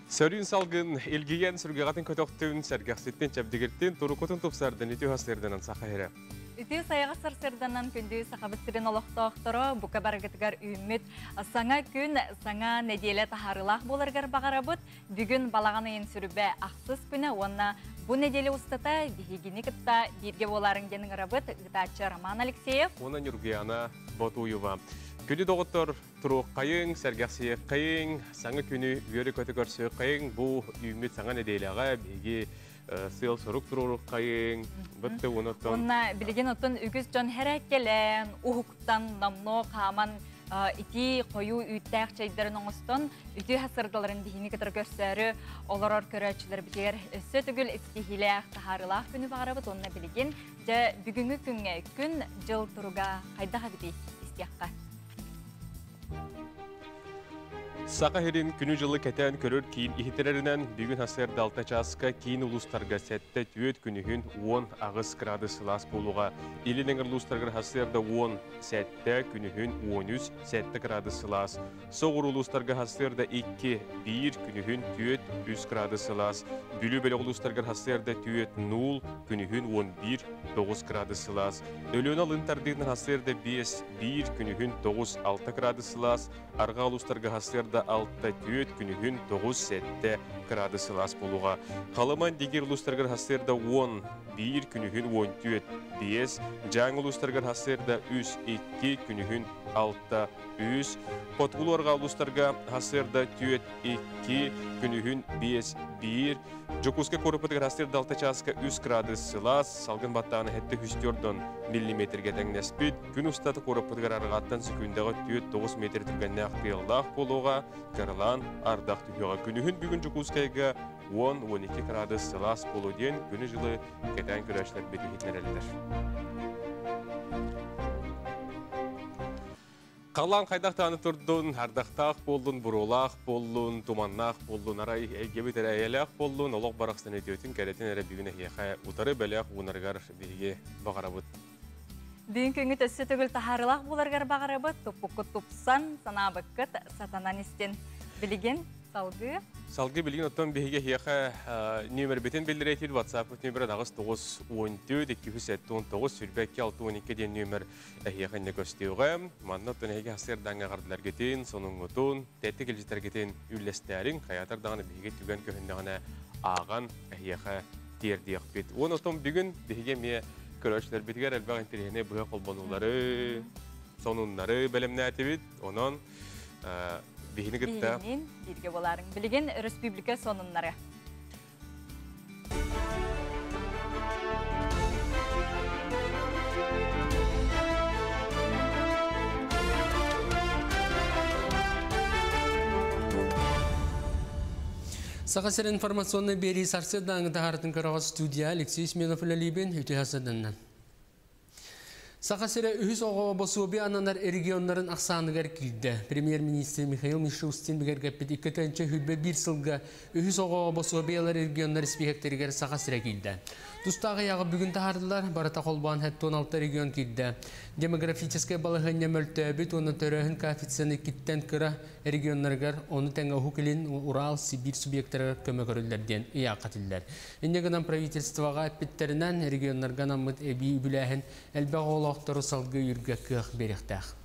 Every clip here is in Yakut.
Сөрүүн салгын илгийэн сүргэҕитин көтөхтүн, сэргэхситтин, чэбдигиртин, турукутун тупсардын үтүө сарсыарданан саха сирэ. Үтүө сайаҕас сарсыарданан күндү Сахабыт сирин олохтоохторо бука барыгытыгар үүммүт саҥа күн, саҥа нэдиэлэ таһаарыылаах буоларыгар баҕарабыт. Бүгүн балаҕан ыйын сүрүбэ ахсыс күнэ уонна бу нэдиэлэ устата биһигини кытта бииргэ буолаарыҥ диэн ыҥырабыт ыытааччы Роман Алексеев уонна Ньургуяна Ботуева. Күндү доҕоттор, туруоххайыҥ, сэргэхсийиэххэйиҥ, саҥа күнү үөрэ-көтө көрсүөххэйиҥ. Бу үүммүт саҥа нэдиэлэҕэ биһиги сыал-сорук туруоруоххайыҥ. Бытты уонна Уонна билигин оттон үгүс дьон хэрээккэлээн, уһуктан, номнуо хааман итии хойуу үүттээх чэйдэрин оҥостон, үтүө сырдаларын биһини кытары көрсөөрү олорор көрөөччүлэрбитигэр өссө төгүл ситиһиилээх, таһаарыылаах күнү баҕарабыт уонна билигин дьэ бүгүҥҥү күҥҥэ күн-дьыл туруга хайдах эбитий истиэххэ. Саха сирин күнү-дьылы кэтээн көрөр киин иһитирэринэн, бүгүн сарсыарда 6 чааска киин улуустарга 7-4 күнүһүн 18 градус сылаас буолуоҕа. Илин эҥэр улуустарыгар сарсыарда 10, 7 күнүһүн 13, 7 градус сылаас. Соҕуруу улуустарга сарсыарда 2, 1 күнүһүн 4, 3 градус сылаас. Бүлүү бөлөх улуустарыгар сарсыарда 4, 0 күнүһүн 11, 9 градус сылаас. Өлүөнэ алын тардыытынан сарсыарда 5, 1 күнүһүн 9, 6 градус сылаас. Арҕаа улуустарга сарсыарда 6, 4 күнүһүн 9, 7 градус сылаас буолуоҕа. Халыма Индигир улуустарыгар сарсыарда 10, 1 күнүһүн 14, 5, Дьааҥы улуустарыгар сарсыарда 3, 2 күнүһүн 6, 3, Хотугулуу арҕаа улуустарга сарсыарда 4, 2, күнүһүн 5, 1, Дьокуускай куораппытыгар сарсыарда 6 чааска 3 градус сылаас, салгын баттаана 704 миллиметргэ тэҥнэспит. Күн устата куораппытыгар арҕааттан секундаҕа 4-9 метр түргэннээх тыаллаах буолуоҕа, кыралаан ардах түһүөҕэ. Күнүһүн бүгүн Дьокуускайга 10-12 градус сылаас буолуо диэн күнү-дьылы кэтээн көрөөччүлэрбит иһитиннэрэллэр. Халлаан хайдах даҕаны турдун, ардахтаах буоллун, буруолаах буоллун, туманнаах буоллун, арай эйгэбит эрэ эйэлээх буоллун, олох барахсан үтүөтүн, кэрэтин эрэ бүгүн эһиэхэ утары бэлэх уунарыгар биһиги баҕарабыт. Бүгүн күҥҥүт өссө төгүл таһаарыылаах буоларыгар баҕарабыт, туппуккут тупсан, санаабыккыт сатанан истин. Билигин салгыы. Салгыы билигин оттон биһиги эһиэхэ нүөмэрбитин биллэрэтир WhatsApp нүөмэрэ 9 14 279 22 62 диэн нүөмэр эһиэхэ иннэ көстүөҕэ. Манна оттон эһиги сарсыардааҥҥы эҕэрдэлэргитин, сонуҥҥутун, тэттик илдьитэргитин үллэстээриҥ, хайаатар даҕаны биһиги түгэн көһүннэҕинэ ааҕан эһиэхэ тиэрдиэхпит. Уон оттон бүгүн биһиги эмиэ көрөөччүлэрбитигэр элбэх интэриэһинэй быһа холбонуулары, сонуннары бэлэмнээтибит. Онон биһини кытта Биһигинин бииргэ буолаарыҥ. Билигин өрөспүүбүлүкэ сонуннары. Саха сирин информационнай биэрии сарсыардааҥы таһаарытын көрөҕө студия Алексей Сменов үлэлиибин үтүө сарсыарданнан. Саха сирэ үһүс оҕо босуобуйа ананар регионнарын ахсааныгар киирдэ. Премьер-министр Михаил Мишустин бигэргэппит 2021 сылга үһүс оҕо босуобуйалар регионнар испииһэктэригэр Саха сирэ киирдэ. Тустаах ыйааҕы бүгүн таһаардылар, барыта холбоон 76 регион киирдэ. Демографическай балаһыанньа мөлтөөбүт уонна төрөөһүн коэффициена иккиттэн кыра регионнарыгар, ону тэҥэ Уһук Илин, Урал, Сибиир субъектарыгар көмө көрүллэр диэн ыйаахха этиллэр. Инньэ гынан правительствоҕа эппиттэринэн, регионнарга анаммыт эбии үбүлээһин элбэх оҕолоохтору салгыы өйүүргэ кыах биэриэхтээх.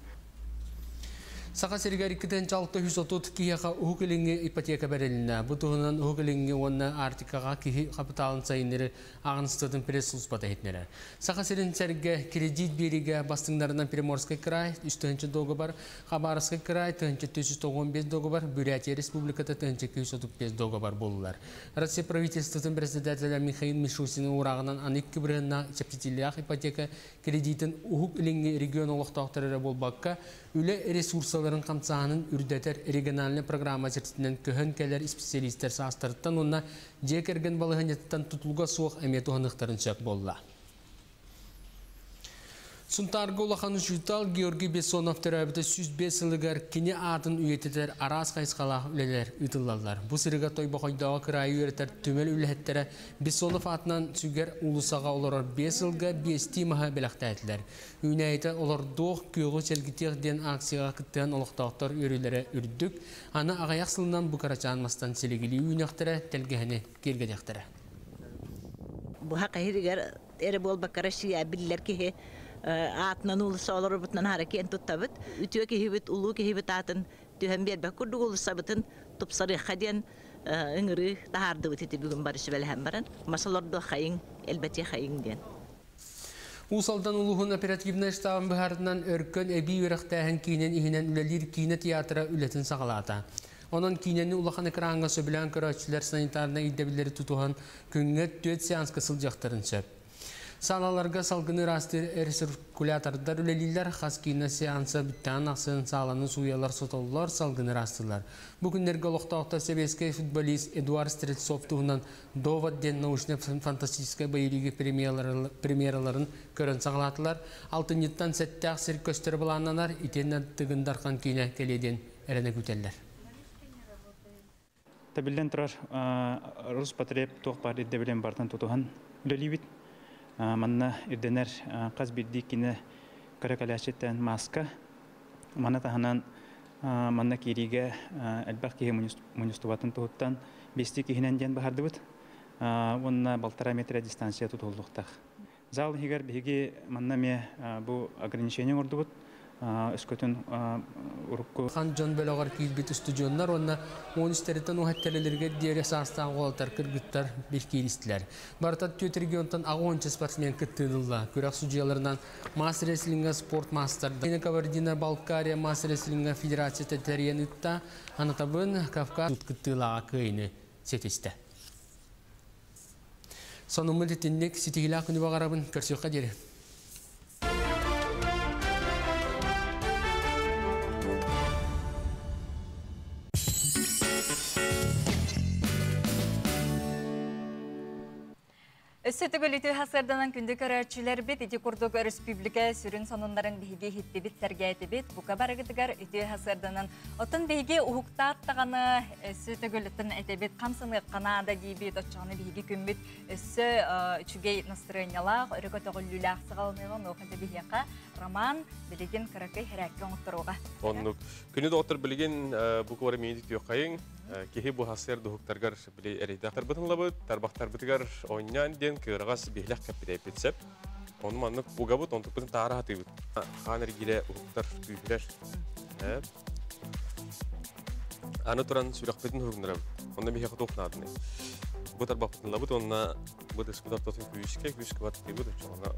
Саха сиригэр 2630 киһиэхэ Уһук Илиҥҥи ипотека бэрилиннэ. Бу туһунан Уһук Илиҥҥи уонна Арктикаҕа киһи хапытаалын сайыннарыы ааҕыныстыбатын пресс-службата иһитиннэрэр. Саха сирин сэргэ кредит биэриигэ бастыҥнарынан Приморскай край 3 договор, Хабаровскай край 1395 договор, Бурятия Республиката 1235 договор буоллулар. Россия правительствотын председателя Михаил Мишустин уурааҕынан аны икки бырыһыаннаах чэпчэтиилээх ипотека кредитин Уһук Илиҥҥи регион олохтоохторо эрэ буолбакка, үлэ ресурсаларын хамсааһынын үрдэтэр региональнай программа чэрчитинэн көһөн кэлэр специалистэр саастарыттан уонна дьиэ кэргэн балаһыанньатыттан тутулуга суох эмиэ туһаныахтарын сөп буолла. Сунтаарга улахан учуутал Георгий Бессонов төрөөбүтэ 105 сылыгар кини аатын үйэтитэр араас хайысхалаах үлэлэр ыытыллаллар. Бу сырыыга Тойбохойдооҕу кыраайы үөрэтэр түмэл үлэһиттэрэ Бессонов аатынан сүгэр уулуссаҕа олорор биэс сылга биэстии маһы бэлэхтээтилэр. Үүнээйитэ олордуох, күөҕү чэлгитиэх диэн акцияҕа кыттыһан олохтоохтор үөрүүлэрэ үрдүк. Аны аҕыйах сылынан бу кырачаан мастан силигилии үүнүөхтэрэ, тэлгэһэни киэргэтиэхтэрэ. Быһа киһиригэр эрэ буолбакка Россия биллэр киһи аатынан уулусса олорорбутунан аһара киэн туттабыт. Үтүө киһибит, улуу киһибит аатын түһэн биэрбэт курдук уулуссабытын тупсарыахха диэн ыҥырыы таһаардыбыт ити бүгүн бары сүбэлэһэн баран. Мас олордуоххайыҥ, элбэтиэххэйиҥ диэн. Уус Алдан улууһун оперативнай штабын быһаарытынан Өркөн эбии үөрэхтээһин киинин иһинэн үлэлиир киинэ театра үлэтин саҕалаата. Онон киинэни улахан экраҥҥа сөбүлээн көрөөччүлэр санитарнай ирдэбиллэри тутуһан күҥҥэ түөрт сеанска сылдьыахтарын сөп. Саалаларга салгыны ыраастыыр рециркулятордар үлэлииллэр, хас киинэ сеанса бүттэҕин ахсын сааланы сууйалар, сотоллор, салгыны ыраастыыллар. Бу күннэргэ олохтоохтор сэбиэскэй футболист Эдуард Стрельцов туһунан «Довод» диэн научно-фантастическай боевиги премьераларын көрөн саҕалаатылар. Алтынньыттан сэттээх сир көстөр былааннанар, итиэннэ Тыгын Дархан киинэ кэлиэ диэн эрэнэ күүтэллэр. Тэбиллэн турар Роспотреб туох баар ирдэбилин барытын тутуһан үлэлиибит. Манна ирдэнэр хас биирдии кини көрө кэлээччиттэн мааска. Маны таһынан манна киириигэ элбэх киһи мунньустубатын туһуттан биэстии киһинэн диэн баһардыбыт. Уонна балтараа метр дистанция тутуллуохтаах. Зал иһигэр биһиги манна эмиэ бу ограничение оҥордубут. Өскөтүн урукку Хан дьон бөлөҕөр киирбит устудьуоннар уонна он үстэриттэн уһаттэлэлэригэр диэри саастаах уолаттар, кыргыттар бир кииристилэр. Барыта түөрт регионтан аҕыс спортсмен кыттыыны ылла. Күрэх судьуйаларынан мас рестлинга спорт маастарда. Кабардино Балкария мас рестлинга федерацията тэрийэн ыытта. Анатабын Кавказ кыттыылааҕа кыайыыны ситистэ. Сонуммут итинник ситиһиилээх күнү баҕарабын, көрсүөххэ диэри. Өссө төгүл үтүө сарсыарданан күндү көрөөччүлэрбит, ити курдук өрөспүүбүлүкэ сүрүн сонуннарын биһиги иһиттибит, сэргээтибит. Бука барыгытыгар үтүө сарсыарданан. Оттон биһиги уһуктаат даҕаны өссө төгүлүттэн этэбит, хамсаныахха наада диибит, оччоҕуна биһиги күммүт өссө үчүгэй настырыанньалаах, өрө көтөҕүллүүлээх саҕаланыаҕа, онуоха дьэ биһиэхэ Роман билигин кыракый хэрээккэ оҥотторуоҕа. Оннук. Күнү доҕоттор билигин бу куора миини түөххайыҥ. Киһи бу хасыар дуһуктаргар били эрийдэхтарбытын ылабыт, тарбахтарбытыгар оонньоон диэн кыараҕас биһилэх кэппитэйбит сеп. Ону маннык угабыт, онтукпутун таара хатыыбыт. Хаан эргиирэ уһуктар, күүһүрэр. Аны туран сүрэхпитин уһугуннарабыт. Онно биһиэхэ туох нааданы. Бу тарбахпытын ылабыт уонна бу тыспыт ортотун күүскэ, күүскэ баттыыбыт, оччоҕуна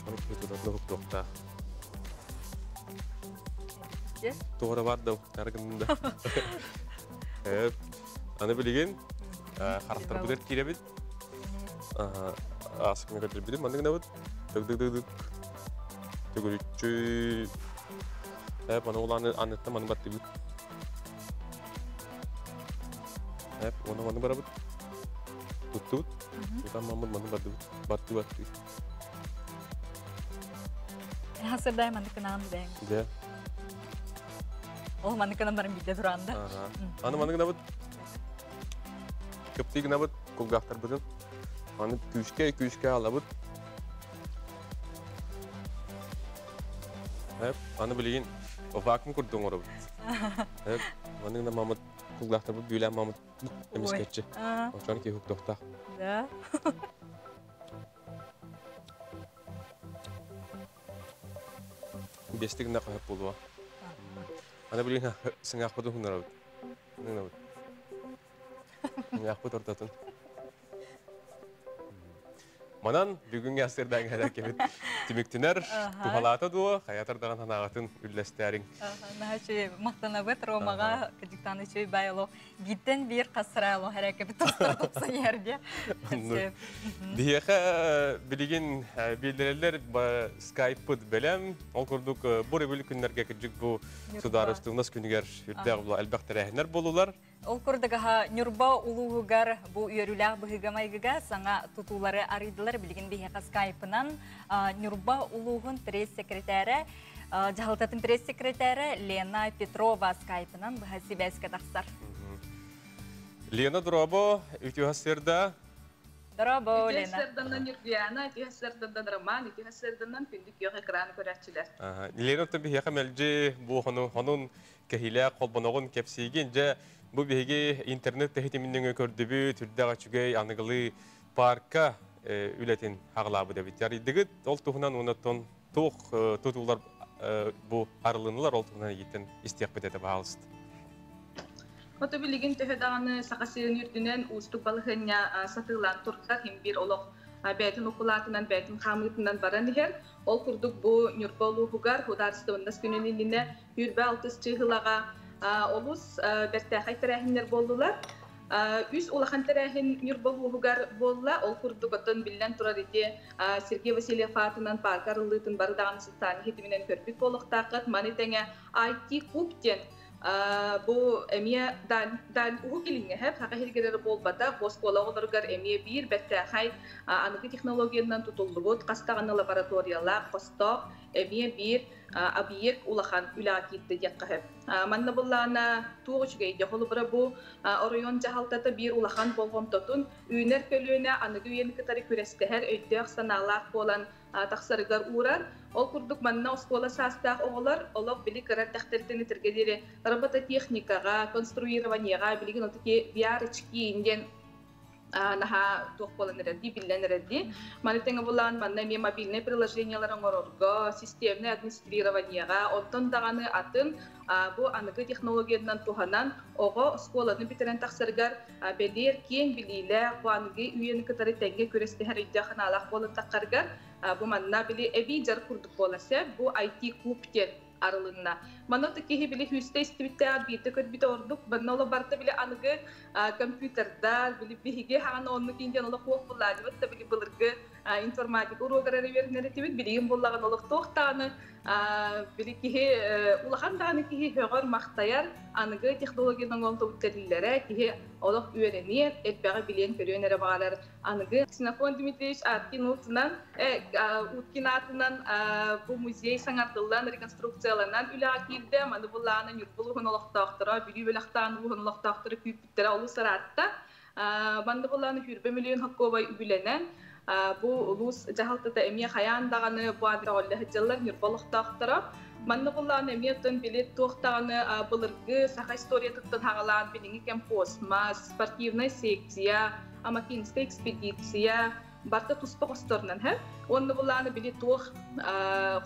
Ону киһи тутатына уһуктуохтаах. Туора бар да уһуктаары гынным да. Аны билигин харахтарбытыгар киирэбит. Аасыкны көрдөрбүтүм. Маннык гынабыт. Тык-тык-тык-тык. Төгүрүччү. Эп, аны улааны анныттан маны баттыыбыт. Эп, уонна маны барабыт. Туттубут. Тутан маммыт маны бардыбыт. Баттыы баттыы. Хасырдай манныкынаан бэйэҥ. Дьэ. Ол манныкынан баран биирдэ тураан да. Аны маннык гынабыт. Кыптыы гынабыт кулгаахтарбытын. Аны күүскэ күүскэ алабыт. Эп, аны билигин вакуум курдук оҥоробут. Эп, маннык гына мамыт кулгаахтарбыт бүүлээн мамыт эмискэччи. Очон киһи уктуохтаах. Да. Биэстик гына хаһып буолуо. Аны билигин сыҥаахпытын хуннарабыт. Гынабыт. Сыҥаахпыт ортотун. Манан бүгүҥҥү астырдаан кэлэр кэбит түмүктүнэр туһалаата дуо, хайатар даҕан санааҕытын үллэстээриҥ. Наһаа үчүгэй махтанабыт Ромаҕа кыдьыктаан үчүгэй баай олох бииртэн биир хасыраа олох эрээкэбит тостор тупсан иһэргэ. Биһиэхэ билигин биллэрэллэр скайппыт бэлэм. Ол курдук бу револю күннэргэ кырдьык бу судаарыстыбаннас күнүгэр үрдээх элбэх тэрээһиннэр буолулар. Ол курдугаха Нюрба улууһугар бу үөрүүлээх быһыыга-майгыга саҥа тутуулары арыйдылар. Билигин биһиэхэ скайпынан Нюрба улууһун пресс-секретарэ, дьаһалтатын пресс-секретарэ Лена Петрова скайпынан быһа сибээскэ тахсар. Лена, дорообо, үтүө сырда. Дорообо, Лена. Үтүө сырданан Нюргуяна, үтүө сырданан Роман, үтүө сырданан күндү күөх экран көрөөччүлэр. Лена, биһиэхэ мэлдьи бу хонун кэһиилээх холбоноҕун кэпсиигин. Дьэ, бу биһиги интернет тэһитиминнеҥе көрдүбүт, үрдээх үчүгэй аныгылыы парка үлэтин хаҕалаабыт эбит. Ярыйдыгыт, ол туһунан уонаттан туох тутуулар бу арылынылар, ол туһунан ииттен истиэхпит этэ баалыст. Ото билигин төһө даҕаны Саха сирин үрдүнэн уустук балаһыанньа сатыылаан турдар, иһин биир олох бэйэтин укулаатынан, бэйэтин хаамыытынан баран иһэр. Ол курдук бу Ньурба улууһугар Судаарыстыбаннас күнүн иннинэ 26 чыыһылаҕа олус бэртээхэй тэрээһиннэр буоллулар. Үс улахан тэрээһин Ньурба улууһугар буолла. Ол курдук оттон биллэн турар ити Сергей Васильев аатынан парка арыллыытын бары даҕаны социальнай ситиминэн көрбүт буолуохтааххыт. Маны тэҥэ IT куб диэн бу эмиэ дан уһук илиҥҥэ саха сиригэр буолбата, бу оскуола оҕолоругар эмиэ биир бэртээхэй аныгы технологиянан тутуллубут хас даҕаны лабораториялаах, хостоох эмиэ биир объект улахан үлэҕэ киирдэ диэххэ сөп. Манна буллаана туох үчүгэй холобура бу оройуон дьаһалтата биир улахан болҕомтотун үүнэр көлүөнэ аныгы үйэни кытары күрэстэһэр өйдөөх санаалаах буолан тахсарыгар уурар. Ол курдук манна оскуола саастаах оҕолор олох били кырар тэхтэртэн итиргелери робототехникаҕа, конструированияҕа, билигин отуки VR-очки диэн наһаа туох буолан эрэрдии, биллэн эрэрдии. Маны тэҥэ булаан манна эмиэ мобильнай приложениялар оҥорорго, системнай администрированияҕа, онтон даҕаны атын бу аныгы технологиянан туһанан оҕо оскуоланы бүтэрэн тахсарыгар бэлиэр киэҥ билиилээх, бу аныгы үйэни кытары тэҥҥэ күрэстэһэр өйдөөх санаалаах буолан таххарыгар бу манна били эбии дьар курдук буолар. Бу IT куб диэн арылынна. Манна киһи били хүүстэ истибиттээх биирдэ көрбүтэ ордук. Манна оло барта били аныгы компьютердар, били биһиги хаана оннук индиан олох хуох буллаадыбыт да били былыргы информатика уруогар эрэ билигин буллаган олох туохтааны били киһи улахан дааны киһи хөҕөр махтайар аныгы технологиянан оҥолтубут тэриллэрэ киһи олох үөрэниэн, элбэҕи билиэн көрүөн эрэ баҕарар. Аныгы Ксенофонт Дмитриевич Аткин уутунан, Уткин аатынан бу музей саҥардыллан, реконструкцияланан үлэҕэ киирдэ. Маны буллааны Ньурбул уһун олохтоохторо, Бүлүү бөлөхтаан уһун олохтоохторо күүппүттэрэ олус ыраатта. Манны буллааны 100 миллион хоккобай үбүлэнэн, бу улуус дьаһалтата эмиэ хайаан даҕаны бу адролла сылдьаллар Ньурба олохтоохторо. Манны буллааны эмиэ оттон били туохтаҕаны былыргы саха историятыттан хаҕалаан билиҥҥи кэм космос, спортивнай секция, Амакинская экспедиция барта туспа хосторунан хэ. Онну булааны били туох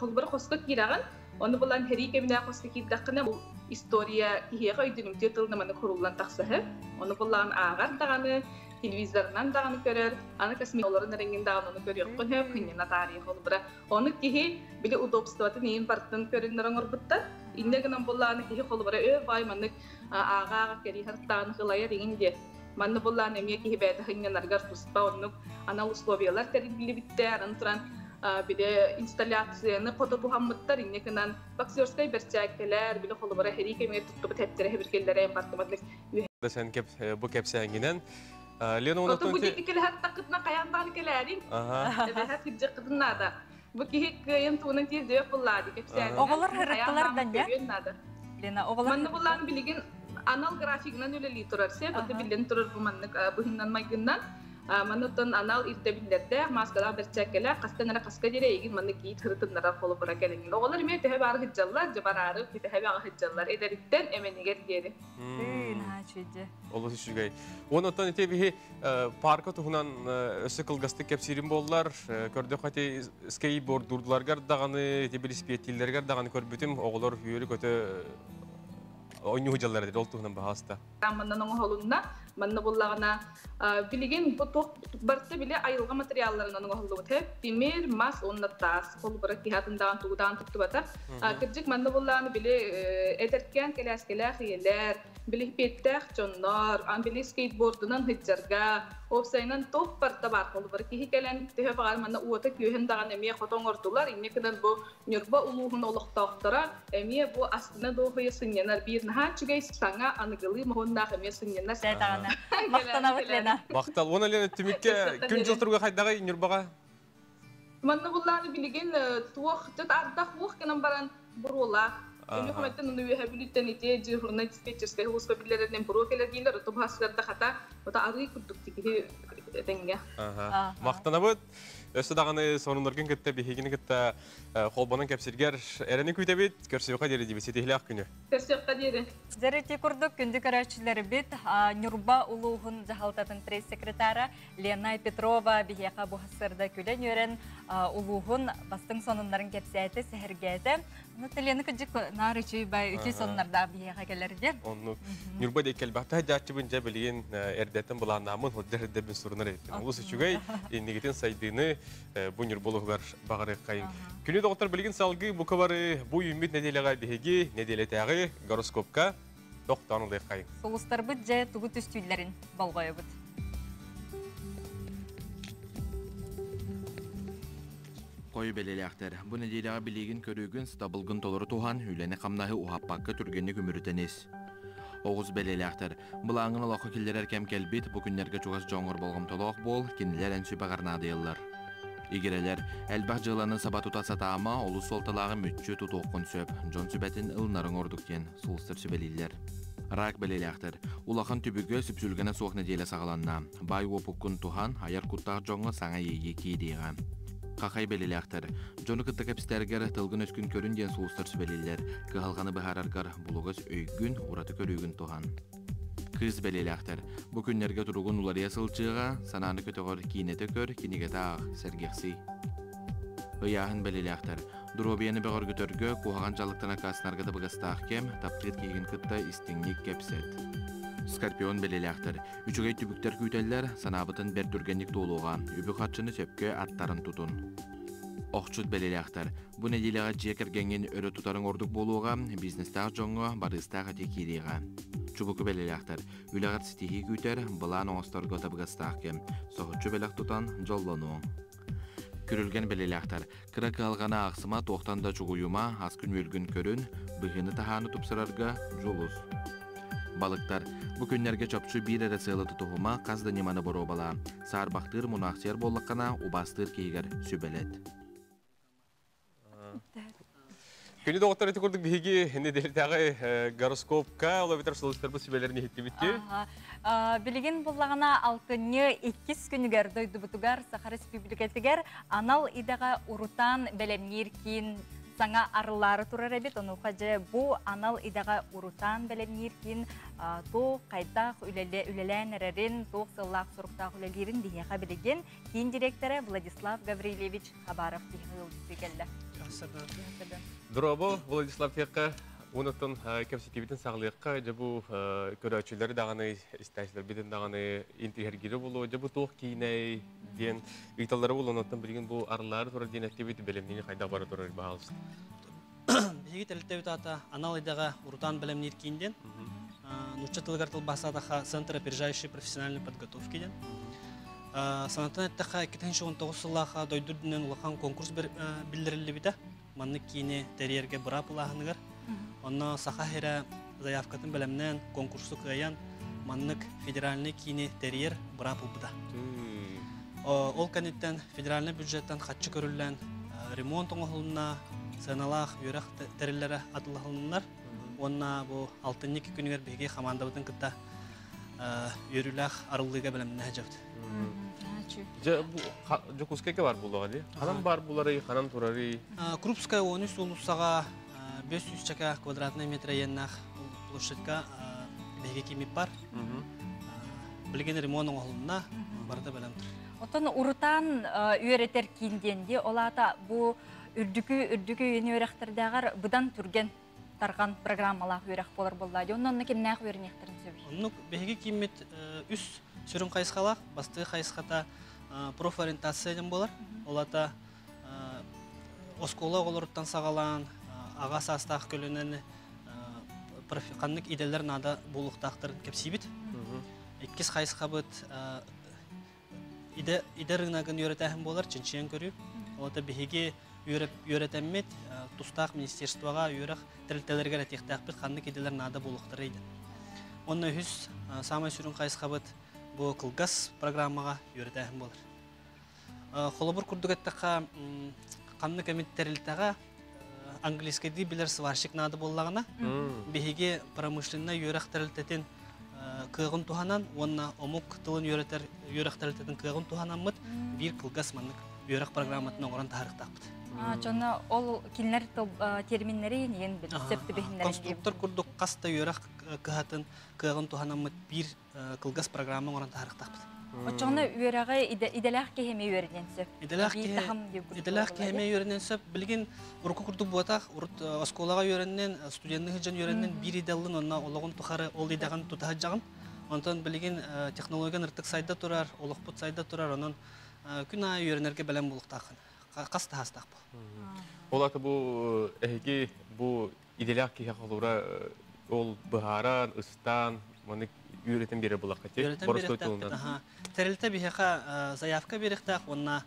холбара хоско киирэҕин, онну булаан хэрии кэминэ хоско киирдэххинэ история киһиэхэ өйдөнүмтүө тылына маны куруллан тахсаһы. Ону булаан ааҕар даҕаны, телевизорынан даҕаны көрөр, аны космолорун эрэҥҥин даҕаны ону көрүөххүн хөп, хынньана тарих холбара. Ону киһи били удобствотын иин бартын көрүннэр оҥорбуттар. Инне гынан булааны киһи холбара өө бай маннык ааҕа кэриһэр тааны хылайар иҥин диэ. Манны буллаан эмиэ киһи бэйэтэ хынньанаргар туспа оннук анал условиялар тэриллибиттэр, аны туран биле инсталляцияны хото туһаммыттар, инне кынан боксерскай бэрчээккэлэр, биле холобура хэрии кэмигэр туттубут хэптэрэ хэбиргэллэрэ бартыматык. Сен кеп бу кепсээҥинэн Лена Ото бу диэки кэлэһэр такытна хайаан даҕаны кэлээрин. Эбэһэ кырдьыккытын наада. Бу киһи кыайын туунан тиэрдиэх буллаады кэпсээн. Оҕолор һырыттылар данья. Лена, оҕолор Манны буллаан билигин анал графигынан үлэлии турар сеп, аты биллэн турар бу маннык быһыннан майгыннан. Манныттан анал ирдэбиллэрдээх, маскалаах бэрчээккэлээх, хастан эрэ хаска диэри эйигин маннык киит һырытыннарар холобура кэлиҥин. Оҕолор эмиэ төһө баар сылдьаллар, дьабараары төһө баҕа сылдьаллар, эдэриттэн эмэнигэр диэри. Наһаа Олус үчүгэй. Онотон ити биһи парка туһунан өссө кылгастык кэпсиирим буоллар, көрдөх ити скейтбордурдуларгар даҕаны, ити велосипедтииллэргэр даҕаны көрбүтүм, оҕолор үөрү көтө ойнуу дьаллар ол туһунан баһаста. Маннан оҥоһолунна, манна буллаҕына билигин бу туох барыта биле айылҕа материалларынан оҥоһуллубут хэ. Тимир, мас уонна таас холбара киһатындаан тугудаан туттубата. Кырдьык манна буллааны биле эдэркээн кэлээскэлээх иелэр, Билипиэттээх дьоннор, били скейтбордунан сылдьарга, уопсайынан туох барыта баар буолар. Киһи кэлэн төһө баҕар манна уота күөһүн даҕаны эмиэ хото оҥордулар. Инньэ гынан бу Ньурба улууһун олохтоохторо эмиэ бу астына дуоһуйа сынньанар биир наһаа үчүгэй саҥа аныгылыы моһуоннаах эмиэ сынньанар. Махтанабыт, Лена. Махтал. Уонна Лена түмүккэ күн дьыл туруга хайдаҕый Ньурбаҕа? Манна буллааны билигин туох ардах уох гынан баран буруолаах. Өлүөхүмэттэн уну үөһэ Бүлүүттэн ити дежурнай диспетчерскэй улууска биллэрэринэн буруо кэлэр дииллэр, ото баһасыарда хата, ото арыы курдук киһи этэҥҥэ. Махтанабыт. Өссө даҕаны сонуннаргын кытта биһигини кытта холбонон кэпсиргэр эрэни күүтэбит. Көрсүөххэ диэри диэбит ситиһилээх күнү. Көрсүөххэ диэри. Дьэрэти курдук күндү көрөөччүлэрбит Ньурба улууһун дьаһалтатын пресс-секретара Лена Петрова биһиэхэ бу сырда күлэн үөрэн улууһун бастыҥ сонуннарын кэпсээтэ, сэһэргээтэ. Ну, Лена кыдьык наар үчүй бай үчүй сонуннардаах биһиэхэ кэлэрде. Онну Ньурба диэки кэлбэхтэ дьааччыбын дьэ билигин эрдэттэн былааннааммын сылдьар эрдэбин сурунар эбиппин. Олус үчүгэй иннигитин сайдыыны бу Ньурба улууһугар баҕарыаххайын. Күнү доҕоттор билигин салгыы бука бары бу үүммүт нэдиэлэҕэ биһиги нэдиэлэтээҕи гороскопка тохтоон ылыаххайын. Сулустарбыт дьэ тугу түстүүллэрин болҕойобут. Хойу бэлэлээхтэр. Бу нэдиэлэҕэ билигин көрүүгүн сатабылгын толору туһан, үлэни-хамнаһы уһаппакка түргэнник үмүрүтэн ис. Оҕус бэлэлээхтэр. Былааҥҥын олоххо киллэрэр кэм кэлбит, бу күннэргэ чугас дьоҥҥор болҕомтолоох буол, кинилэр эн сүбэҕэр наадыйаллар. Игирэлэр. Элбэх дьыаланы саба тута сатаама, олус суолталааҕы мүччү тутуоххун сөп. Дьон сүбэтин ылынарыҥ ордук диэн сулустар сүбэлииллэр. Рак бэлэлээхтэр. Улахан түбүгэ сүпсүлгэнэ суох нэдиэлэ саҕаланна. Баай уопуккун туһан, айар куттаах дьоҥҥо саҥа иэйии киириэҕэ. Хахай бэлэлээхтэр. Дьону кытта кэпсэтэргэр тылгын-өскүн көрүн диэн сулустар сүбэлииллэр. Кыһалҕаны быһаараргар булугас өйгүн, ураты көрүүгүн туһан. Кыыс бэлиэлээхтэр. Бу күннэргэ туругун уларыйа сылдьыаҕа, санааны көтөҕөр киинэтэ көр, кинигэтэ аах, сэргэхсий. Ыйааһын бэлиэлээхтэр. Доруобуйаны бөҕөргөтөргө, куһаҕан дьаллыктан аккаастанарга табыгастаах кэм, таптыыр киһигин кытта истиҥник кэпсэт. Скорпион бэлиэлээхтэр. Үчүгэй түбүктэр күүтэллэр, санаабытын бэрт түргэнник туолуоҕа, үбү-харчыны сөпкө аттарын тутун. Охчут бэлиэлээхтэр. Бу нэдиэлэҕэ дьиэ кэргэҥҥин өрө тутарыҥ ордук буолуоҕа, бизнестаах дьоҥҥо барыыстаах этии киириэҕэ. Чубуку бэлиэлээхтэр. Үлэҕэр ситиһии күүтэр, былаан оҥосторго табыгастаах кэм. Соһуччу бэлэх тутан дьоллонуоҥ. Күрүлгэн бэлиэлээхтэр. Кыра кыһалҕаны аахсыма, туохтан да чугуйума, аскын-үөлгүн көрүн, быһыыны-таһааны тупсарарга дьулус. Балыктар. Бу күннэргэ чопчу биир эрэ сыалы тутуһума, хас да ньыманы боруобалаа. Саарбахтыыр, мунаахсыйар буоллаххына, убаастыыр киһигэр сүбэлэт. Күнү доҕоттор ити курдук биһиги нэдиэлэтээҕи гороскопка ол эбэтэр сулустарбыт сүбэлэрин иһиттибит. Билигин буллаҕына алтынньы иккис күнүгэр дойдубутугар Саха Республикатыгар анал идэҕэ урутаан бэлэмниир киин саҥа арыллаары турар эбит. Онуоха дьэ бу анал идэҕэ урутаан бэлэмниир киин туох хайдах үлэлээн эрэрин, туох сыллаах соруктаах үлэлиирин биһиэхэ билигин киин директора Владислав Гаврильевич Хабаров биһиги ыалдьыттыы кэллэ. Дорообо, Владислав тиэххэ уонуттан кэпсэтиибитин саҕалыахха дьэ бу көрөөччүлэри даҕаны истээччилэрбитин даҕаны интиһэргиирэ буолуо дьэ бу туох киинэй диэн ыйыталлара буолуо онтон билигин бу арыллаары турар диэн эттибит бэлэмниини хайдах бара турар баһаалыста. Биһиги тэрилтэбит аата анал идэҕэ урутаан бэлэмниир киин диэн. Нуучча тылыгар тылбаастаатахха Центр опережающей профессиональной подготовки диэн. Санатан эттэххэ, 2019 сыллаахха дойду үрдүнэн улахан конкурс биллэриллибитэ. Маннык киини тэрийэргэ быраап ылааһыныгар. Онно Саха сирэ заявкатын бэлэмнээн, конкурсу кыайан, маннык федеральный киини тэрийэр быраап ылбыта. Ол кэнниттэн федеральный бюджеттан хаччы көрүллэн, ремонт оҥоһулунна, сыаналаах үөрэх тэриллэрэ атылаһылыннар. Уонна бу алтынньы күнүгэр биһиги хамаандабытын кытта үөрүүлээх арыллыыга бэлэмнэһэ дьабыт. Дьэ бу Дьокуускайга бар буолуоҕа дии. Ханан бар буларый, ханан турарый? Крупская 13 уулуссаҕа 500 чака квадратный метр иэннээх площадька биһиги кимип бар. Билигин ремонт оҥоһулунна, барыта бэлэм турар. Оттон урутаан үөрэтэр киин диэн дии, ол аата бу үрдүкү үрдүкү үөрэхтэрдээҕэр быдан түргэн тарҕан программалаах үөрэх буолар буолла дии. Онно онно кимнээх үөрэниэхтэрин сөбүй? Оннук биһиги кииммит үс сүрүн хайысхалаах. Бастакы хайысхата профориентация диэн буолар. Ол аата оскуола оҕолоруттан саҕалаан аҕа саастаах көлүөнэни. Ханнык иделер нада булуктактарын кепсибит. Иккис хайысхабыт иде иде рыногын үйрәтәһен болар, чинчиен көрү. Ота биһиги үйрәтәммит тустаах министерствога үйрәх тәрилтәләргә тихтәхбит ханнык иделер нада булуктары иде. Онна үс самай сүрүн хайысхабыт бу кылгас программага үйрәтәһен болар. Холобур курдук эттаха ханнык эмит тәрилтәгә английский билер сварщик нада боллагына, биһиги промышленный үйрәх тәрилтәтен кыгын туханан, онна омук тылын үйрәтер үйрәх тәрилтәтен кыгын туханаммыт бир кылгас маннык үйрәх программатын оңорон тахарыктаакпыт. Чонно ол кинлер терминнери неген бил сөптү бихиннер. Конструктор курдук каста үйрәх кыһатын кыгын туханаммыт бир кылгас программа оңорон тахарыктаакпыт. Очоно үөрәгә иделәх кеһеме үөрден сөп. Иделәх иделәх кеһеме үөрден сөп. Билген уруку курдук буатах, урут осколага үөреннен, студентны хыжан үөреннен бир иделлин онна ологун тухары ол идаган тутаһаҗагын. Онтон билген технологиян ыртык сайда турар, олохпут сайда турар, онон күн ай үөренерге белем булуктакын. Кас тахастак бу. Олаты бу эһиги бу иделәх киһе холура ол быһаран, ыстан, маны үйрәтен бере булакка те. Боростой тылынан. Терилте биһэха заявка берихтах, онна